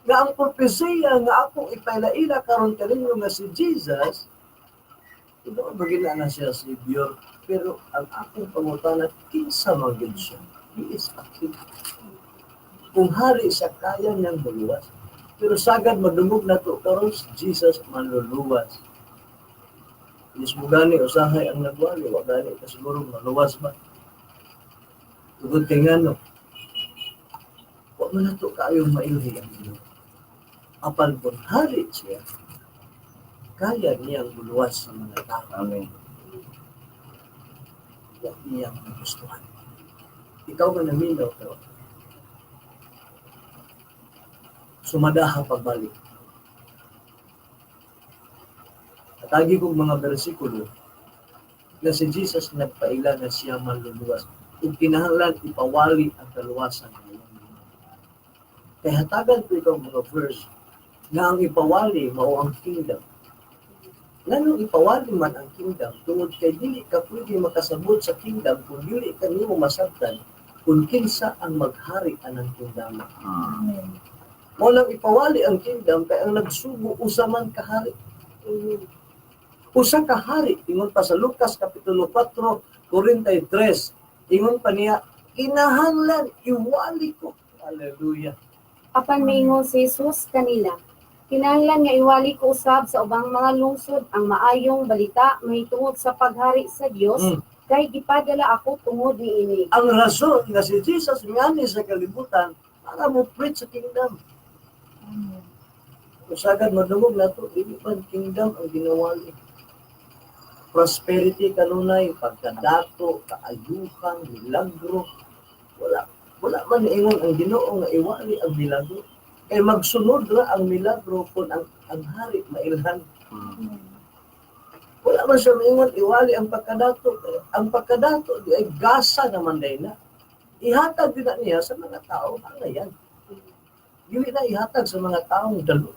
nga ang propesiya nga akong ipailaila karon kaninyo nga si Jesus, tinuod ba gina na siya Savior, pero ang akong pangutana, kinsa man gyud siya? He is a king. Kung hari siya, kaya niyang muluwas. Pero sagad madungog nato karon, si Jesus manluluwas. Mismo gani usahay ang nagwali, wa gani ka siguro maluwas ba? Tungod kay ngano, wa man nato kaayo mailhi ang Ginoo. Apan kung hari siya, kaya niyang muluwas sa mga tao.
Amen.
Wa niyang magustuhan. Ikaw nga naminaw karon, sumadaha pagbalik. Atagi kong mga bersikulo na si Jesus nagpaila na siya manluluwas ug kinahanglan ipawali ang kaluwasan ng iyong Ginoo. Kay hatagan ko ikaw mga verse nga ang ipawali mao ang kingdom. Nganong ipawali man ang kingdom? Tungod kay dili ka pwede makasabot sa kingdom kung dili ka nimo masabtan kung kinsa ang maghari anang kingdom.
Amen.
Mao nang ipawali ang kingdom kay ang nagsugo usa man ka hari. Usa ka hari, ingon pa sa Lucas kapitulo 4:43, ingon pa niya, "Kinahanglan iwali ko." Hallelujah.
Apan miingon si Jesus kanila, "Kinahanglan nga iwali ko usab sa ubang mga lungsod ang maayong balita mahitungod sa paghari sa Dios, kay gipadala ako tungod niini."
Ang rason nga si Jesus ngani sa kalibutan para mo preach sa kingdom.
Amen.
Usagad madungog nato, dili pa kingdom ang ginawali. Prosperity kanunay, pagkadato, kaayuhan, milagro. Wala wala man ingon ang Ginoo nga iwali ang milagro. Kay magsunod ra ang milagro kung ang hari mailhan. Wala man siya maingon iwali ang pagkadato. Ang pagkadato di ay gasa naman day na. Ihatag din na niya sa mga tao ang yan. Dili na ihatag sa mga taong dalo.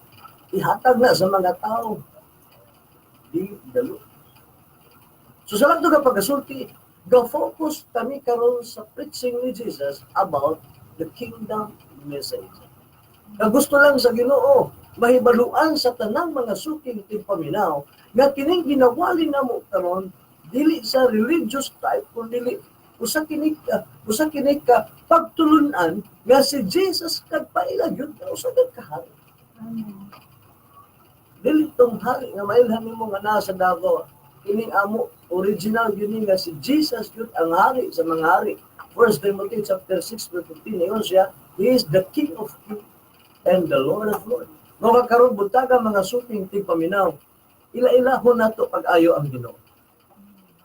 Ihatag na sa mga taong dili dalo. So sa lang ka pagkasulti, ga-focus kami karon sa preaching ni Jesus about the kingdom message. Nga gusto lang sa Ginoo mahibaluan sa tanang mga suking tigpaminaw nga kining ginawali namo karon dili sa religious type kun dili usa kini ka pagtulunan nga si Jesus nagpaila gyud nga usa ka hari.
Amen.
Dili tong hari nga mailhan nimo nga naa sa Davao. Kining amo original gyud ni nga si Jesus gyud ang hari sa mga hari. 1 Timothy chapter 6 verse 15, ingon siya, "He is the King of kings and the Lord of lords." Mao karon buntaga, mga suking tigpaminaw, ila-ilahon nato pag-ayo ang Ginoo.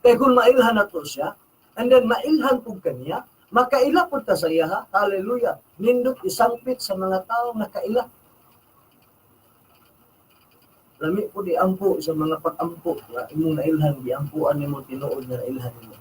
Kay kung mailhan nato siya, and then mailhan pud kaniya, makaila pud ta sa iyaha. Hallelujah. Nindot isangpit sa mga tao nga kaila. Lami po di ampo sa mga pag-ampo nga imong nailhan, giampuan nimo tinuod nga nailhan nimo.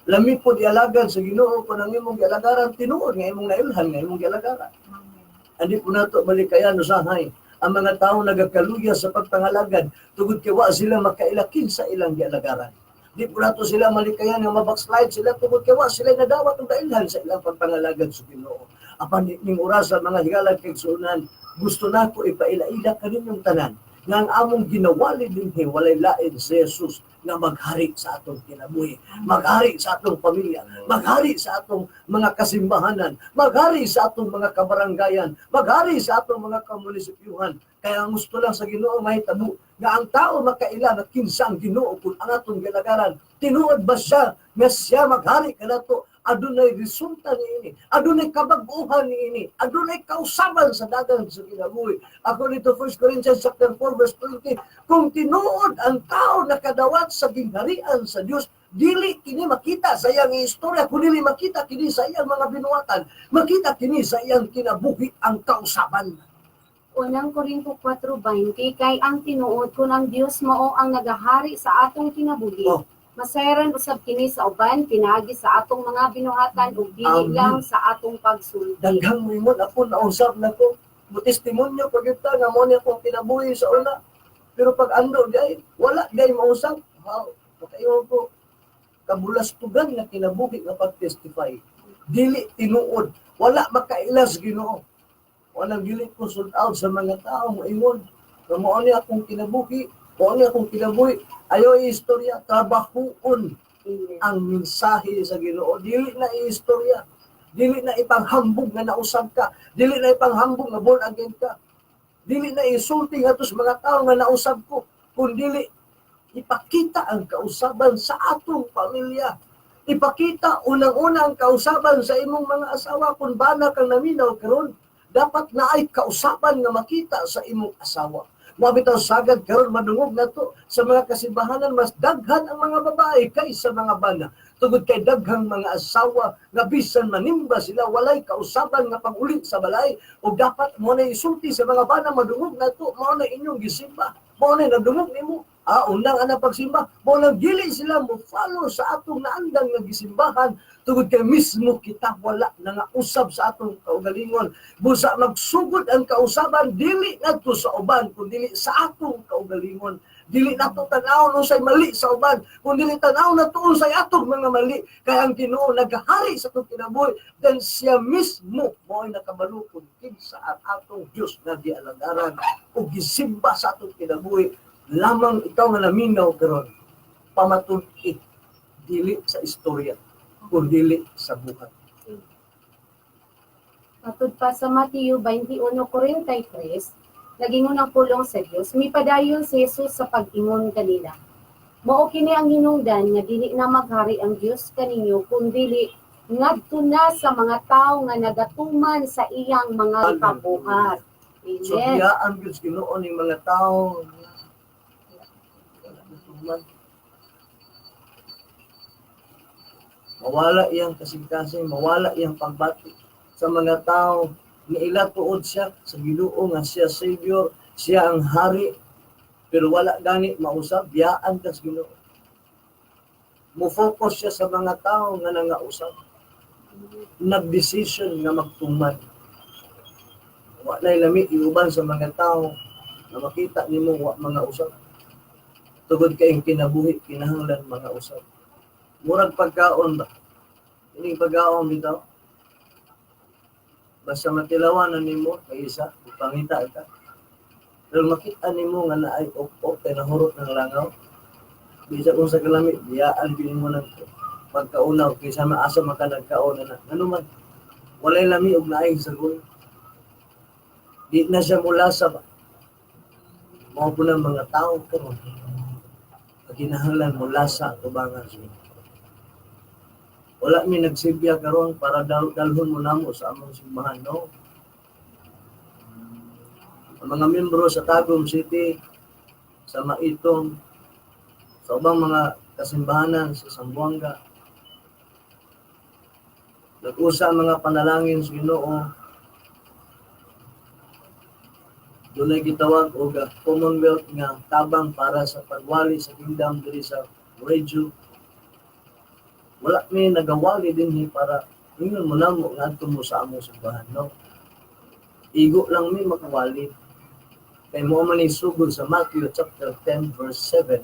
Lami po di alagad sa Ginoo kung ang imong gialagaran tinuod nga imong nailhan nga imong gialagaran.
Amen.
Andi po nato balikayan usahay ang mga tao nagakaluya sa pagpangalagad tungod kay wa sila makailakin sa ilang gialagaran. Di po nato sila malikayan nga mabackslide sila tungod kay wa sila nadawat og dailhan sa ilang pagpangalagad sa Ginoo. Apan ning orasa, mga higalag kaigsuonan, gusto nako ipaila-ila kaninyong tanan nga ang among ginawali dinhi walay lain si Jesus nga maghari sa atong kinabuhi, maghari sa atong pamilya, maghari sa atong mga kasimbahanan, maghari sa atong mga kabaranggayan, maghari sa atong mga kamunisipyuhan. Kaya ang gusto lang sa Ginoo mahitabo nga ang tao makaila nga kinsa ang Ginoo kung ang atong gilagaran. Tinuod ba siya nga siya maghari kanato? Adunay resulta niini, adunay kabag-uhan niini, adunay kausaban sa dagan sa kinabuhi. According to 1 Corinthians chapter 4 verse 20, kung tinuod ang tao nakadawat sa gingharian sa Dios, dili kini makita sa iyang istorya, kun dili makita kini sa iyang mga binuhatan, makita kini sa iyang kinabuhi ang kausaban.
Unang Korinto 4:20, "Kay ang tinuod, kung ang Dios mao ang nagahari sa atong kinabuhi, Masayran usab kini sa uban pinaagi sa atong mga binuhatan ug dili
Amen.
lang sa atong pagsulti.
Daghang moingon ako, nausab na ko. Mo testimonyo pag ta nga mo ni akong kinabuhi sa una. Pero pag ando di ay, wala di ay mausab. How? Makaingon ko, kabulastugan nga kinabuhi nga pag-testify. Dili tinuod. Wala makailas Ginoo. Wala dili ko sold out sa mga tao moingon nga mao ni akong kinabuhi, mao ni akong kinabuhi. Ayaw istorya, trabahuon
Amen.
ang mensahe sa Ginoo. Dili na istorya. Dili na ipanghambog nga nausab ka. Dili na ipanghambog nga born again ka. Dili na isulti ngadto sa mga tao nga nausab ko. Kun dili ipakita ang kausaban sa atong pamilya. Ipakita unang-una ang kausaban sa imong mga asawa. Kung bana kang naminaw karon, dapat naay kausaban nga makita sa imong asawa. Mao bitaw sagad karon madungog nato sa mga kasimbahanan, mas daghan ang mga babae kaysa mga bana. Tungod kay daghang mga asawa nga bisan manimba sila, walay kausaban nga pag-uli sa balay. O dapat mo na isulti sa mga bana, madungog nato mao na inyong gisimba, mao na nadungog nimo, unang ana pagsimba, mao nang dili sila mo follow sa atong naandang nga gisimbahan tungod kay mismo kita wala na nga usab sa atong kaugalingon. Busa magsugod ang kausaban dili ngadto sa uban, kun dili sa atong kaugalingon. Dili nato tan-awon unsay mali sa uban, kun dili tan-aw nato unsay atong mga mali, kay ang Ginoo naghahari sa atong kinabuhi, then siya mismo mo'y nakabalo kung kinsa ang atong Dios nga gialagaran o gisimba sa atong kinabuhi. Lamang ikaw nga naminaw karon, pamatud-i dili sa istorya kun dili sa buhat.
Matud pa sa Mateo 21:43, nagingon ang pulong sa Dios, mipadayon si Jesus sa pag-ingon kanila. Mao kini ang hinungdan nga dili na maghari ang Dios kaninyo kun dili ngadto na sa mga tawo nga nagatuman sa iyang mga kabuhat.
So
Amen.
biyaan gyud sa Ginoo ning mga tao nga wala natuman. Mawala iyang kasing-kasing, mawala iyang pagbati sa mga tao nga ila tuod siya sa Ginoo nga siya Savior, siya ang hari, pero wala gani mausab, biyaan ka sa Ginoo. Mo-focus siya sa mga tao nga nangausab. Nag-decision nga magtuman. Wa na'y lami iuban sa mga tao na makita nimo wa mga usab. Tugod kay kinabuhi kinahanglan mga usab. Murag pagkaon ba? Ining pagkaon bitaw. Basta matilawan na nimo kay isa, ipangita ka. Pero makita nimo nga naay ok-ok kay nahurot ng langaw. Bisa kung sa kalami, biyaan gyud nimo ng pagkaunaw kaysa maasa man ka nagkaon na. Ngano man, walay lami og naay sagol. Di na siya mulasa ba? Mao po ng mga tao karon. Kinahanglan mulasa tubangan sa Ginoo. Wala mi nagsibya karon para dalhon mo namo sa among simbahan, no? Ang mga miyembro sa Tagum City, sa Maitum, sa ubang mga kasimbahanan sa Zamboanga, nag-usa ang mga panalangin sa Ginoo. Dunay gitawag og Commonwealth nga tabang para sa pagwali sa kingdom diri sa radio. Wala mi nagawali dinhi para ingon mo namo ngadto mo sa among simbahan, no? Igo lang mi makawali. Kay mo man isugod sa Matthew chapter 10 verse 7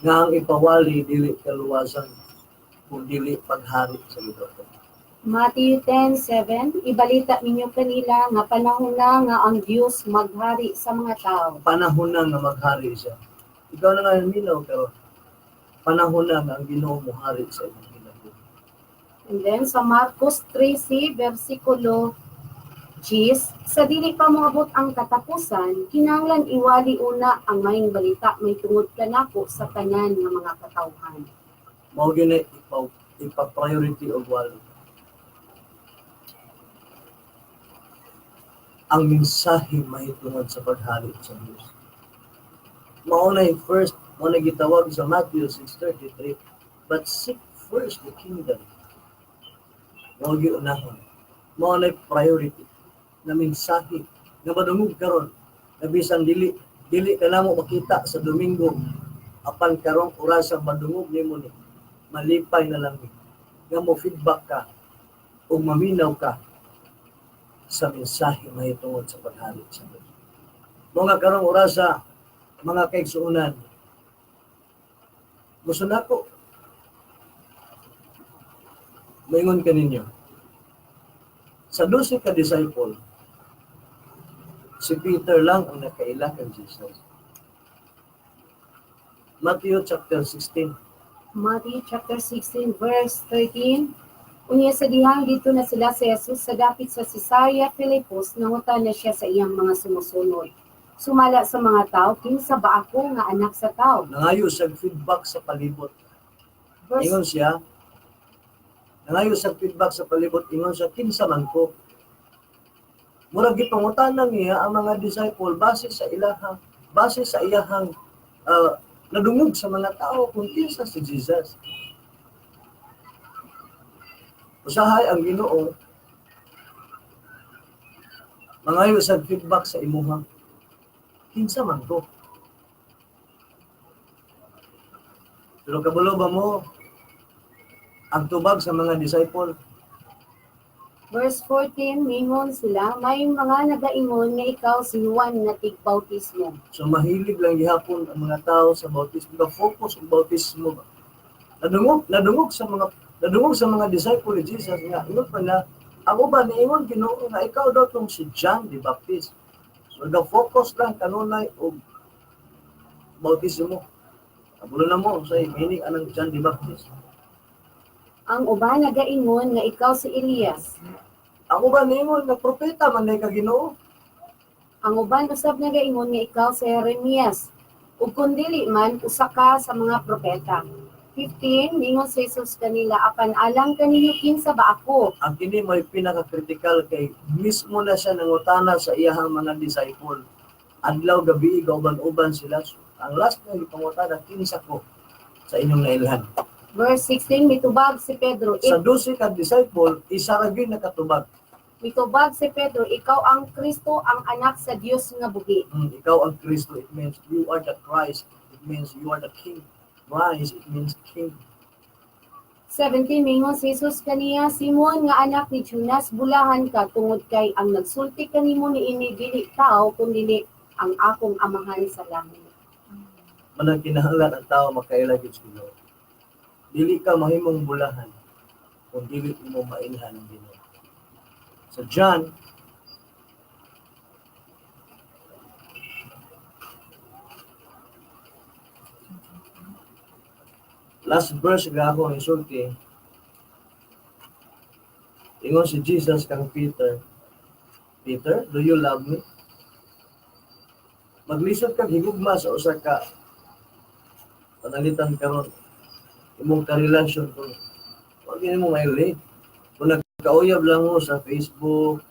nga ang ipawali dili kaluwasan kun dili paghari sa Ginoo.
Matthew 10:7, ibalita ninyo kanila nga panahon na nga ang Dios maghari sa mga tao.
Panahon na nga maghari siya. Ikaw na nga minaw karon. Panahon na nga ang Ginoo mohari sa imong kinabuhi.
And then sa Marcos 13 versikulo 10, sa dili pa moabot ang katapusan, kinahanglan iwali una ang maayong balita may tungod kanako sa tanan nga mga katawhan.
Mao gyud na ipa-priority og wali. Ang mensahe mahitungod sa paghari sa Dios. Mao na first, mao na gitawag sa Matthew 6:33, but seek first the kingdom. Mao gyud unahon. Mao na priority na mensahe nga madungog karon na bisan dili ka namo makita sa Domingo. Apan karong orasa madungog nimo ni, malipay na lang mi nga mo feedback ka o maminaw ka sa mensahe mahitungod sa paghari sa Dios. Mga karong orasa, mga kaigsuonan, gusto nako maingon kaninyo. Sa 12 ka disciple, si Peter lang ang nakaila kang Jesus. Matthew chapter 16.
Matthew chapter 16 verse 13. Unya sa dihang dito na sila sa Jesus sa dapit sa Cesarea Filipos, nangutana siya sa iyang mga sumusunod. Sumala sa mga tao, kinsa ba ako nga anak sa tao?
Nangayo sa feedback sa palibot.
Verse
Ingon siya, nangayo sa feedback sa palibot, ingon siya, kinsa man ko. Murag gipangutana niya ang mga disciple base sa iyahang nadungog sa mga tao kung kinsa si Jesus. Usahay ang Ginoo mangayo sa feedback sa imuha. Kinsa man ko. Pero kabalo ba mo ang tubag sa mga disciple?
Verse 14, mingon sila, may mga nagaingon nga ikaw si Juan nga tigbautismo.
So mahilig lang gihapon ang mga tao sa bautismo, focus ang bautismo ba. Nadungog sa mga disciple ni Jesus nga ingon pa na ang uban niingon Ginoo nga ikaw daw tong si John the Baptist. So ga-focus lang kanunay og bautismo. Kabulo na mo sa meaning anang John the Baptist.
Ang uban nagaingon nga ikaw si Elias.
Ang uban niingon nga propeta man ka Ginoo.
Ang uban usab nagaingon nga ikaw si Jeremias. Ug kun dili man usa ka sa mga propeta. 15, ningon si Jesus kanila, apan alang kaninyo kinsa ba ako?
Ang kini may pinaka-critical kay mismo na siya nangutana sa iyahang mga disciple. Adlaw gabi gauban-uban sila. So, ang last na gipangutana, kinsa ko sa inyong nailhan.
Verse 16, mitubag si Pedro,
Sa 12 ka disciple, isa ra gyud nakatubag.
Mitubag si Pedro, ikaw ang Kristo, ang anak sa Dios nga buhi.
Ikaw ang Kristo, it means you are the Christ, it means you are the King. Christ, it means King.
17, mingon si Jesus kaniya, Simon nga anak ni Jonas, bulahan ka tungod kay ang nagsulti kanimo niini dili tao kundi ang akong amahan sa langit.
Manang kinahanglan ang tao makaila gyud sa Ginoo. Dili ka mahimong bulahan kung dili mo mailhan ang Ginoo. Sa John last verse ga ako insulti. Ingon si Jesus kang Peter, Peter, do you love me? Maglisod kag higugma sa usa ka pananglitan karon imong karelasyon ko. Wag mo mailhi. Kung nagkauyab lang mo sa Facebook,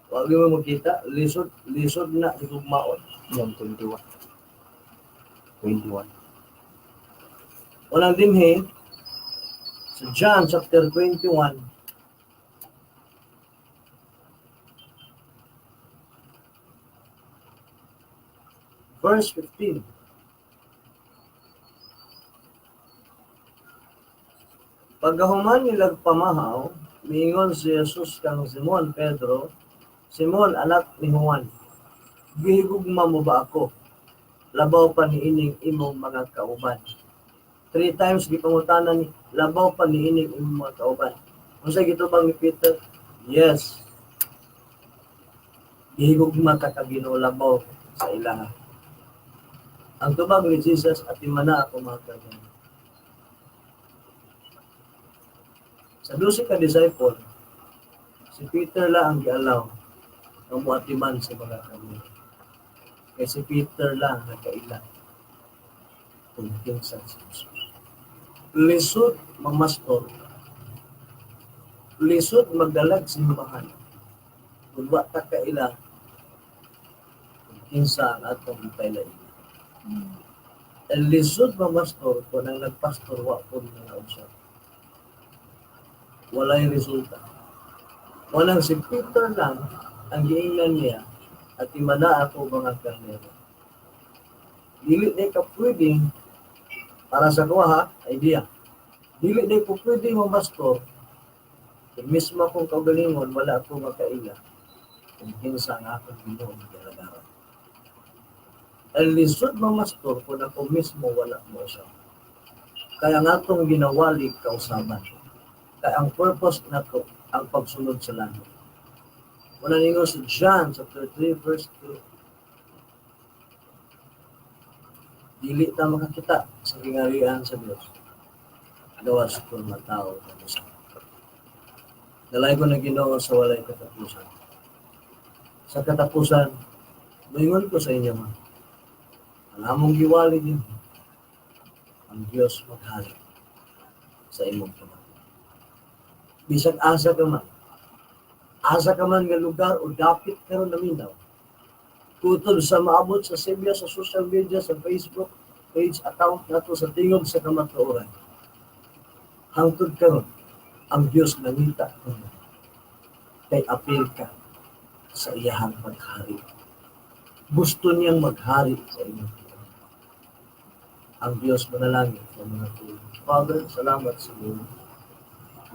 wag mo makita, lisod na higugmaon.
John 21. 21.
Walang dinhi sa John chapter 21, verse 15. Pagkahuman nilag pamahaw, miingon si Jesus kang Simon Pedro, Simon anak ni Juan, gihigugma mo ba ako? Labaw pa niining imong mga kauban. 3 times gipangutana ni, labaw pa niining imong mga kauban. Unsa gitubag ni Peter? Yes. Gihigugma ka ka Ginoo labaw sa ilaha. Ang tubag ni Jesus, atimana ako mga kauban. Sa 12 ka disciple, si Peter lang ang gialaw ang muatiman sa mga kami. Kay si Peter lang nagkaila kung kinsa si Jesus. Lisod mamastor, lisod magdalag simbahan, kung wa ta kaila kung kinsa ang atong gipailain. Lisod mamastor kung ang nagpastor wa pud nga usab. Walay resulta. Walang si Peter lang ang giingnan niya at imana ako mga karnero. Dili di ka pwedeng, para sa kuha ha, idea. Dili di ko pwede mo pastor, kung mismo akong kaugalingon, wala ako makaila kung kinsa ang akong Ginoo gialagaran. Ang lisod mamastor kung ako mismo wala mo siya. Kaya nga atong ginawali kausaban. Kaya ang purpose nato ang pagsunod sa langit. Wala ningon sa John chapter 3 verse 2. Dili ta makakita sa gingarian sa Dios. Gawas kung matao na usa. Dalay ko na Ginoo sa walay katapusan. Sa katapusan, moingon ko sa inyo ma, ang among giwali ninyo, ang Dios maghari sa imong kamay. Bisag asa ka man nga lugar o dapit karon naminaw, kutob sa maabot sa Sebia sa social media, sa Facebook page account nato sa Tingog sa Kamatuoran. Hangtod karon, ang Dios nangita kamo kay apil ka sa iyahang paghari. Gusto niyang maghari sa inyo. Ang Dios manalangin sa mga tulong. Father, salamat sa inyo.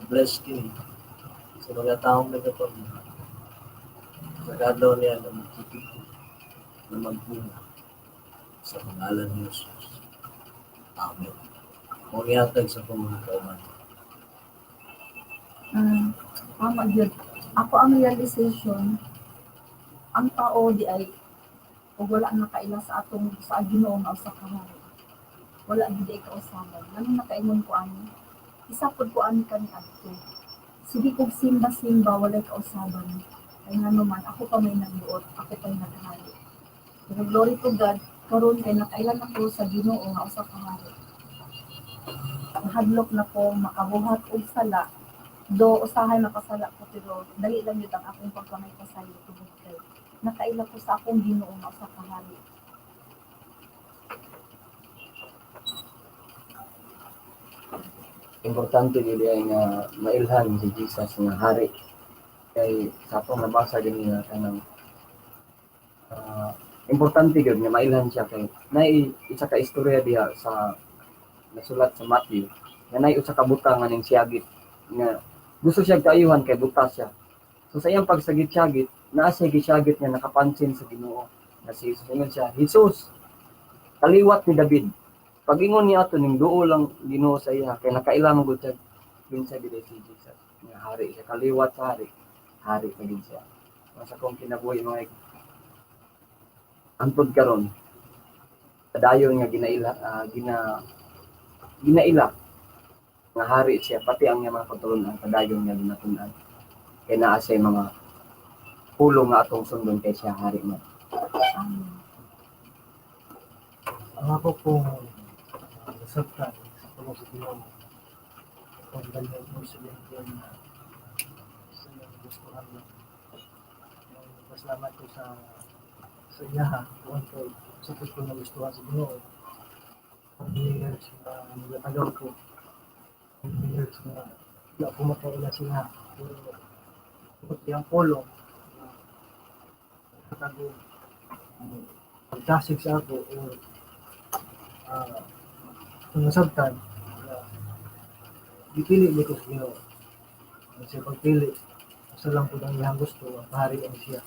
Bless kini sa mga taong nagapamilya. Sa kadlaw niya na magkikita na magbunga sa pangalan ni Jesus. Amen. Mong ihatag sa akong mga kauban.
Tama gyud. Ako ang realization, ang tao di ay ug wala nakaila sa atong sa Ginoo nga usa ka hari. Wala gid ay kausaban. Nganong nakaingon ko ani? Isa pud ko ani kani adto. Sige kog simba-simba walay kausaban. Kay ngano man ako pa may nagbuot, ako pa may naghari. Pero glory to God, karon kay nakaila na ko sa Ginoo nga usa ka hari. Nahadlok na ko makabuhat og sala, do usahay makasala ko pero dali lang yun ang akong pagkamay pasaylo tungod kay nakaila ko sa akong Ginoo nga usa ka hari.
Importante gyud ay nga mailhan si Jesus nga hari. Kay sa atong nabasa ganina kanang importante gyud nga mailhan siya kay naay isa ka istorya diha sa nasulat sa Matthew nga naay usa ka buta nga ning siyagit nga gusto siya kaayuhan kay buta siya. So sa iyang pagsagit-sagit, naa siya gisagit nga nakapansin sa Ginoo nga si Jesus. Ingon siya, Jesus, kaliwat ni David. Pag-ingon niya ato ning duol lang Ginoo sa iya kay nakaila man gud siya kinsa gid si Jesus nga hari siya, kaliwat sa hari, hari na gid siya. Sa akong kinabuhi mga antod karon padayon nga ginaila nga hari siya, pati ang iyang mga pagtulunan padayon nga ginatun-an kay naa siya mga pulong nga atong sundon kay siya hari man.
Amen.
Ang ako pong nasabtan sa pulong sa Ginoo, kung ganyan po sa Ginoo na sa iyang gustuhan lang. Pasalamat ko sa iyaha, kung kay sa gusto na gustuhan sa Ginoo. Ang years na nagatagaw ko, ang years na wala ko makaila siya, pero tungkol iyang pulong, natago pagtasig sa ako o kung nasabtan, gipili niya ko sa Ginoo. Ang siya pagpili, sa lang po ang iyang gusto, ang paharian siya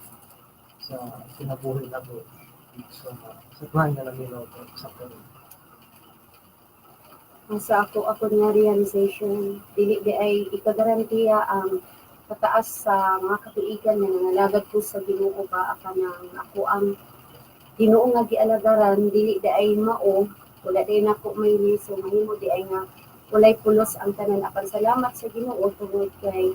sa kinabuhi na po sa tuhan nga naminaw sa karon.
Sa ako nga realization, dili di ay ikagarantiya ang kataas sa mga katuigan nga nangalagad ko sa Ginoo ba akanang ako ang Ginoo nga gialagaran, dili di ay mao, wala di nako may so mahimo di ay nga walay pulos ang tanan. Apan salamat sa Ginoo tungod kay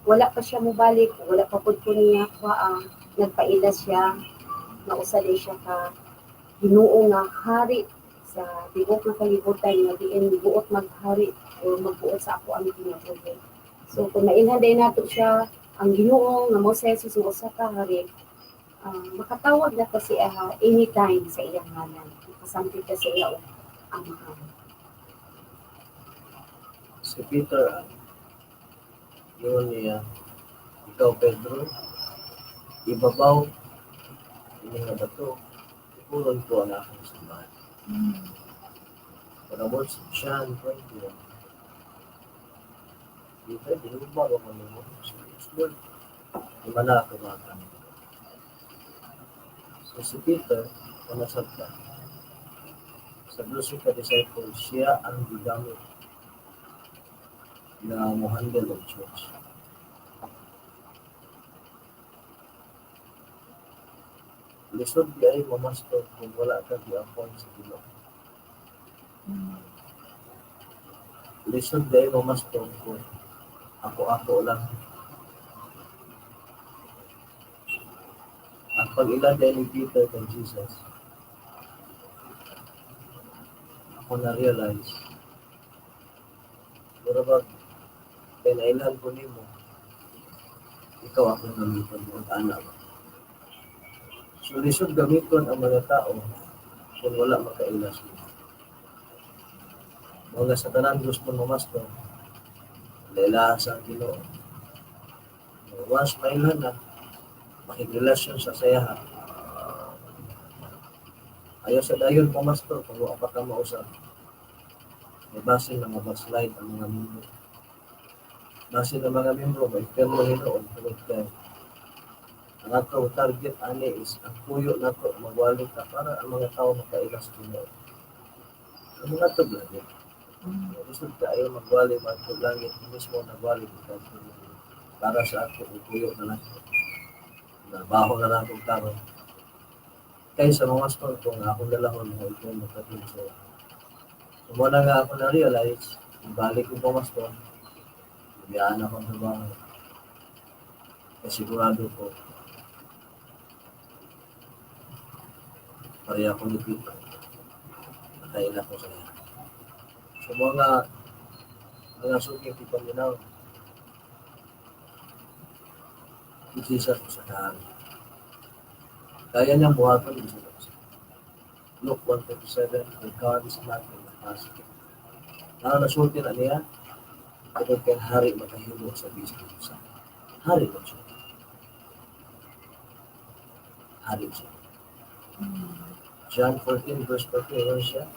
wala pa siya mobalik, wala pa pud ko niya kuha, nagpaila siya, nausa di siya ka Ginoo nga hari sa tibuok nga kalibutan nga diin buot maghari o magbuot sa ako ang kinabuhi. So kung mailhan day nato siya ang Ginoo nga mo sa Jesus nga usa ka hari, makatawag na ko siya anytime sa iyang ngalan. Makasampit ka sa iya og amahan.
Si Peter, yun niya, ikaw Pedro, ibabaw, ini nga bato, ipulon ko ang akong simbahan. Pag-abot sa John 21, Peter, dinugma ba ko nimo? Yes, Lord. Himala ako baka. So si Peter, panasabta, sa 12 ka disciples, siya ang gigamit na mo-handle of church. Lisod di ay mamastor kung wala ka gi-appoint sa Ginoo. Lisod di ay mamastor kung ako-ako lang. Ang pag-ila di ni Peter kay Jesus, ako na-realize, mura ba, kay nailhan ko nimo, ikaw akong gamiton mo, ang anak ba? So, lisod gamiton ang mga tao kung wala makaila sila. Mga sa tanan gusto mamastor, laila sa Ginoo. Once mailhan na, makigrelasyon sa sayaha. Ayaw sa dayon pumastor kung wa pa ka mausap. May basin na mabaslide ang mga membro. Basin ng mga membro, may termo hinuon tungod kay ang atong target ani is ang puyo nato magwali ta para ang mga tao makaila sa Ginoo. Ang mga tog langit. Gusto kaayo magwali mga tog langit, mismo nagwali kita para sa ato ang puyo na lang. Trabaho na lang kung karon. Kaysa mga store ko nga akong dalahon mga ito magkatulong sa. So, muna nga ako na-realize, balik ko pumastor, biyaan akong trabaho. Kasi sigurado ko, pareha ko ni Peter. Nakaila ko sa iya. So mga suki ti paminaw, si Jesus sa kahari. Kaya niyang buhaton bisa sa usa. Luke 1:37, for God is not in the past. Nga nasulti na niya, tungod kay hari makahimo sa bisan usa. Hari ba siya? Hari siya. John 14 verse 14, ano siya?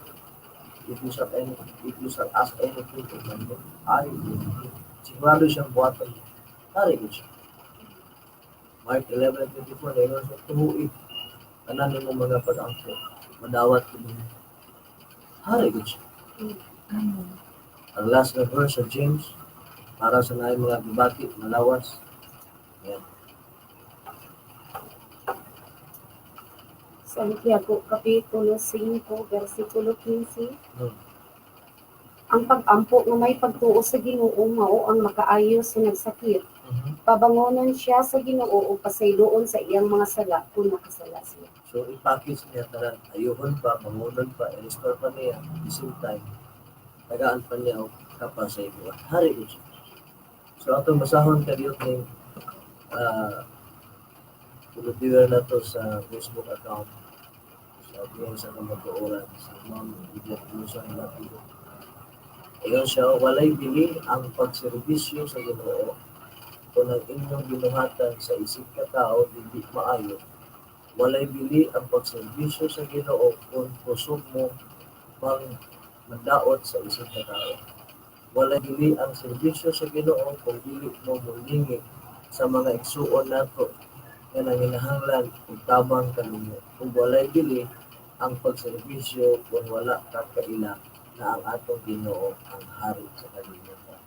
If you shall ask anything in my name, I will do it. Sigurado siyang buhaton niya. Hari ko siya. Mark 11:24, ano siya? Tumuig. Tanan nimo mga pag-angko, madawat ko ninyo. Hari ko siya. Ang last na verse sa James, para sa naay mga gibati, malawas. Ayan.
Santiago, Kapitulo 5, versikulo 15. Ang pag-ampo nga may pagtuo sa Ginoo mao ang makaayo sa nagsakit. Pabangonon siya sa Ginoo ug pasayloon sa iyang mga sala kung nakasala siya.
So i-package niya tanan, ayuhon pa, bangonon pa, i-restore pa niya, at the same time, tagaan pa niya og kapasayloan. Hari ko siya. So atong basahon kadiyot ning viewer na to sa Facebook account sa Tingog sa Kamatuoran sa Ma'am Edith Wilson Latigo. Ayon siya, walay bili ang pagserbisyo sa Ginoo kung ang inyong binuhatan sa isip ka tao dili maayo. Walay bili ang pagserbisyo sa Ginoo kung kusog mo mang mandaot sa isip ka tao. Walay bili ang serbisyo sa Ginoo kung dili mo molingi sa mga igsuon nato nga nanginahanglan og tabang kanimo. Kung walay bili ang pagserbisyo kung wala ka kaila na ang atong Ginoo ang hari sa kalibutan.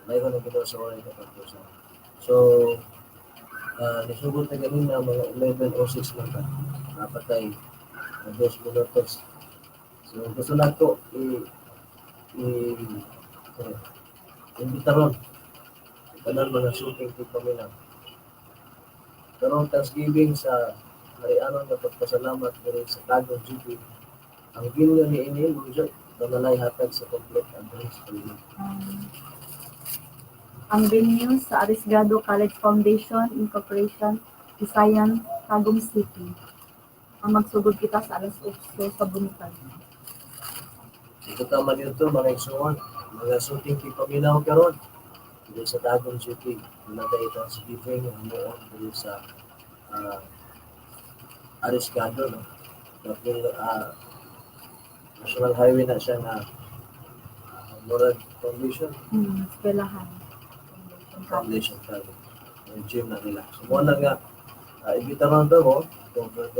Layo ko na Ginoo sa oras na pagtusan. So, nisugot na ganina mga 11:06 lang ta. Napatay na 2 minutos. So, gusto na ko imbitaron. Tanan mga suking tigpaminaw. Karong Thanksgiving sa Mariano nga pagpasalamat diri sa Tagum City. Ang venue ni ini mo kanalay hatag sa complete address.
Ang venue sa Arrisgado College Foundation Incorporation, Visayan, Tagum City. Ang magsugod kita sa alas 8 sa buntag.
Ito tama dito mga igsoon, mga suking tigpaminaw karon diri sa Tagum City. Wala tayo Thanksgiving ang muon diri sa Ariscado, no? Dapil, National Highway na siya nga murag foundation.
Eskwelahan.
Foundation project. Yung gym na nila. So, mao na nga, imbitahan daw mo, kung 30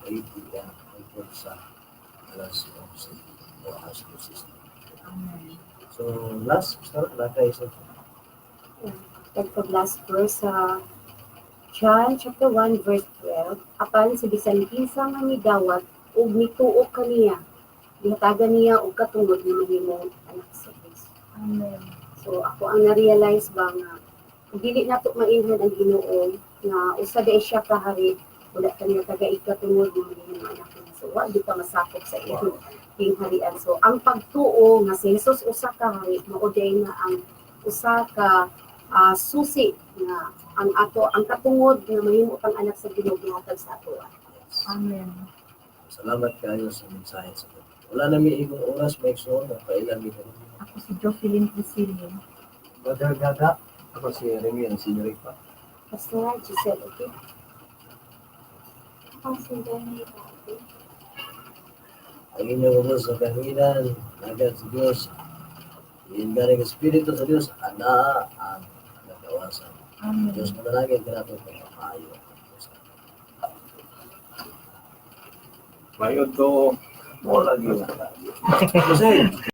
80 yan, tungkol sa alas 11 o alas 12.
Amen.
So, last, basta na, naka isa.
Tagpag last verse sa John chapter 1 verse 12, apan sa bisan kinsa nga midawat ug mituo kaniya, gihatagan niya og katungod nga mahimong anak sa Dios.
Amen.
So ako ang na-realize ba nga kung dili nato mainhan ang Ginoo nga usa diay siya ka hari, wala ka niya tagai katungod nga mahimong anak niya. So wa di ka masakop sa iyang gingharian. So ang pagtuo nga si Jesus usa ka hari, mao diay na ang usa ka susi nga ang ato ang katungod nga mahimo kang anak sa Ginoo gihatag sa ato.
Yes.
Amen.
Salamat kayo sa mensahe sa gabi. Wala na may ibang oras, may igsoon, nagpailan mi karon.
Ako si Jocelyn Priscilla.
Brother Gaga.
Ako si Remy, ang senyorita.
Pastor Giselle, okay?
Ang si Jenny Dati.
Ang inyong ubos sa kanginan, nagad sa Diyos, galing ang Espiritu sa Diyos, ana ang nagawasan.
Amen.
Diyos manalangin kanato pagpapaayo.
Mayo to.
Mo lagi na. Jose,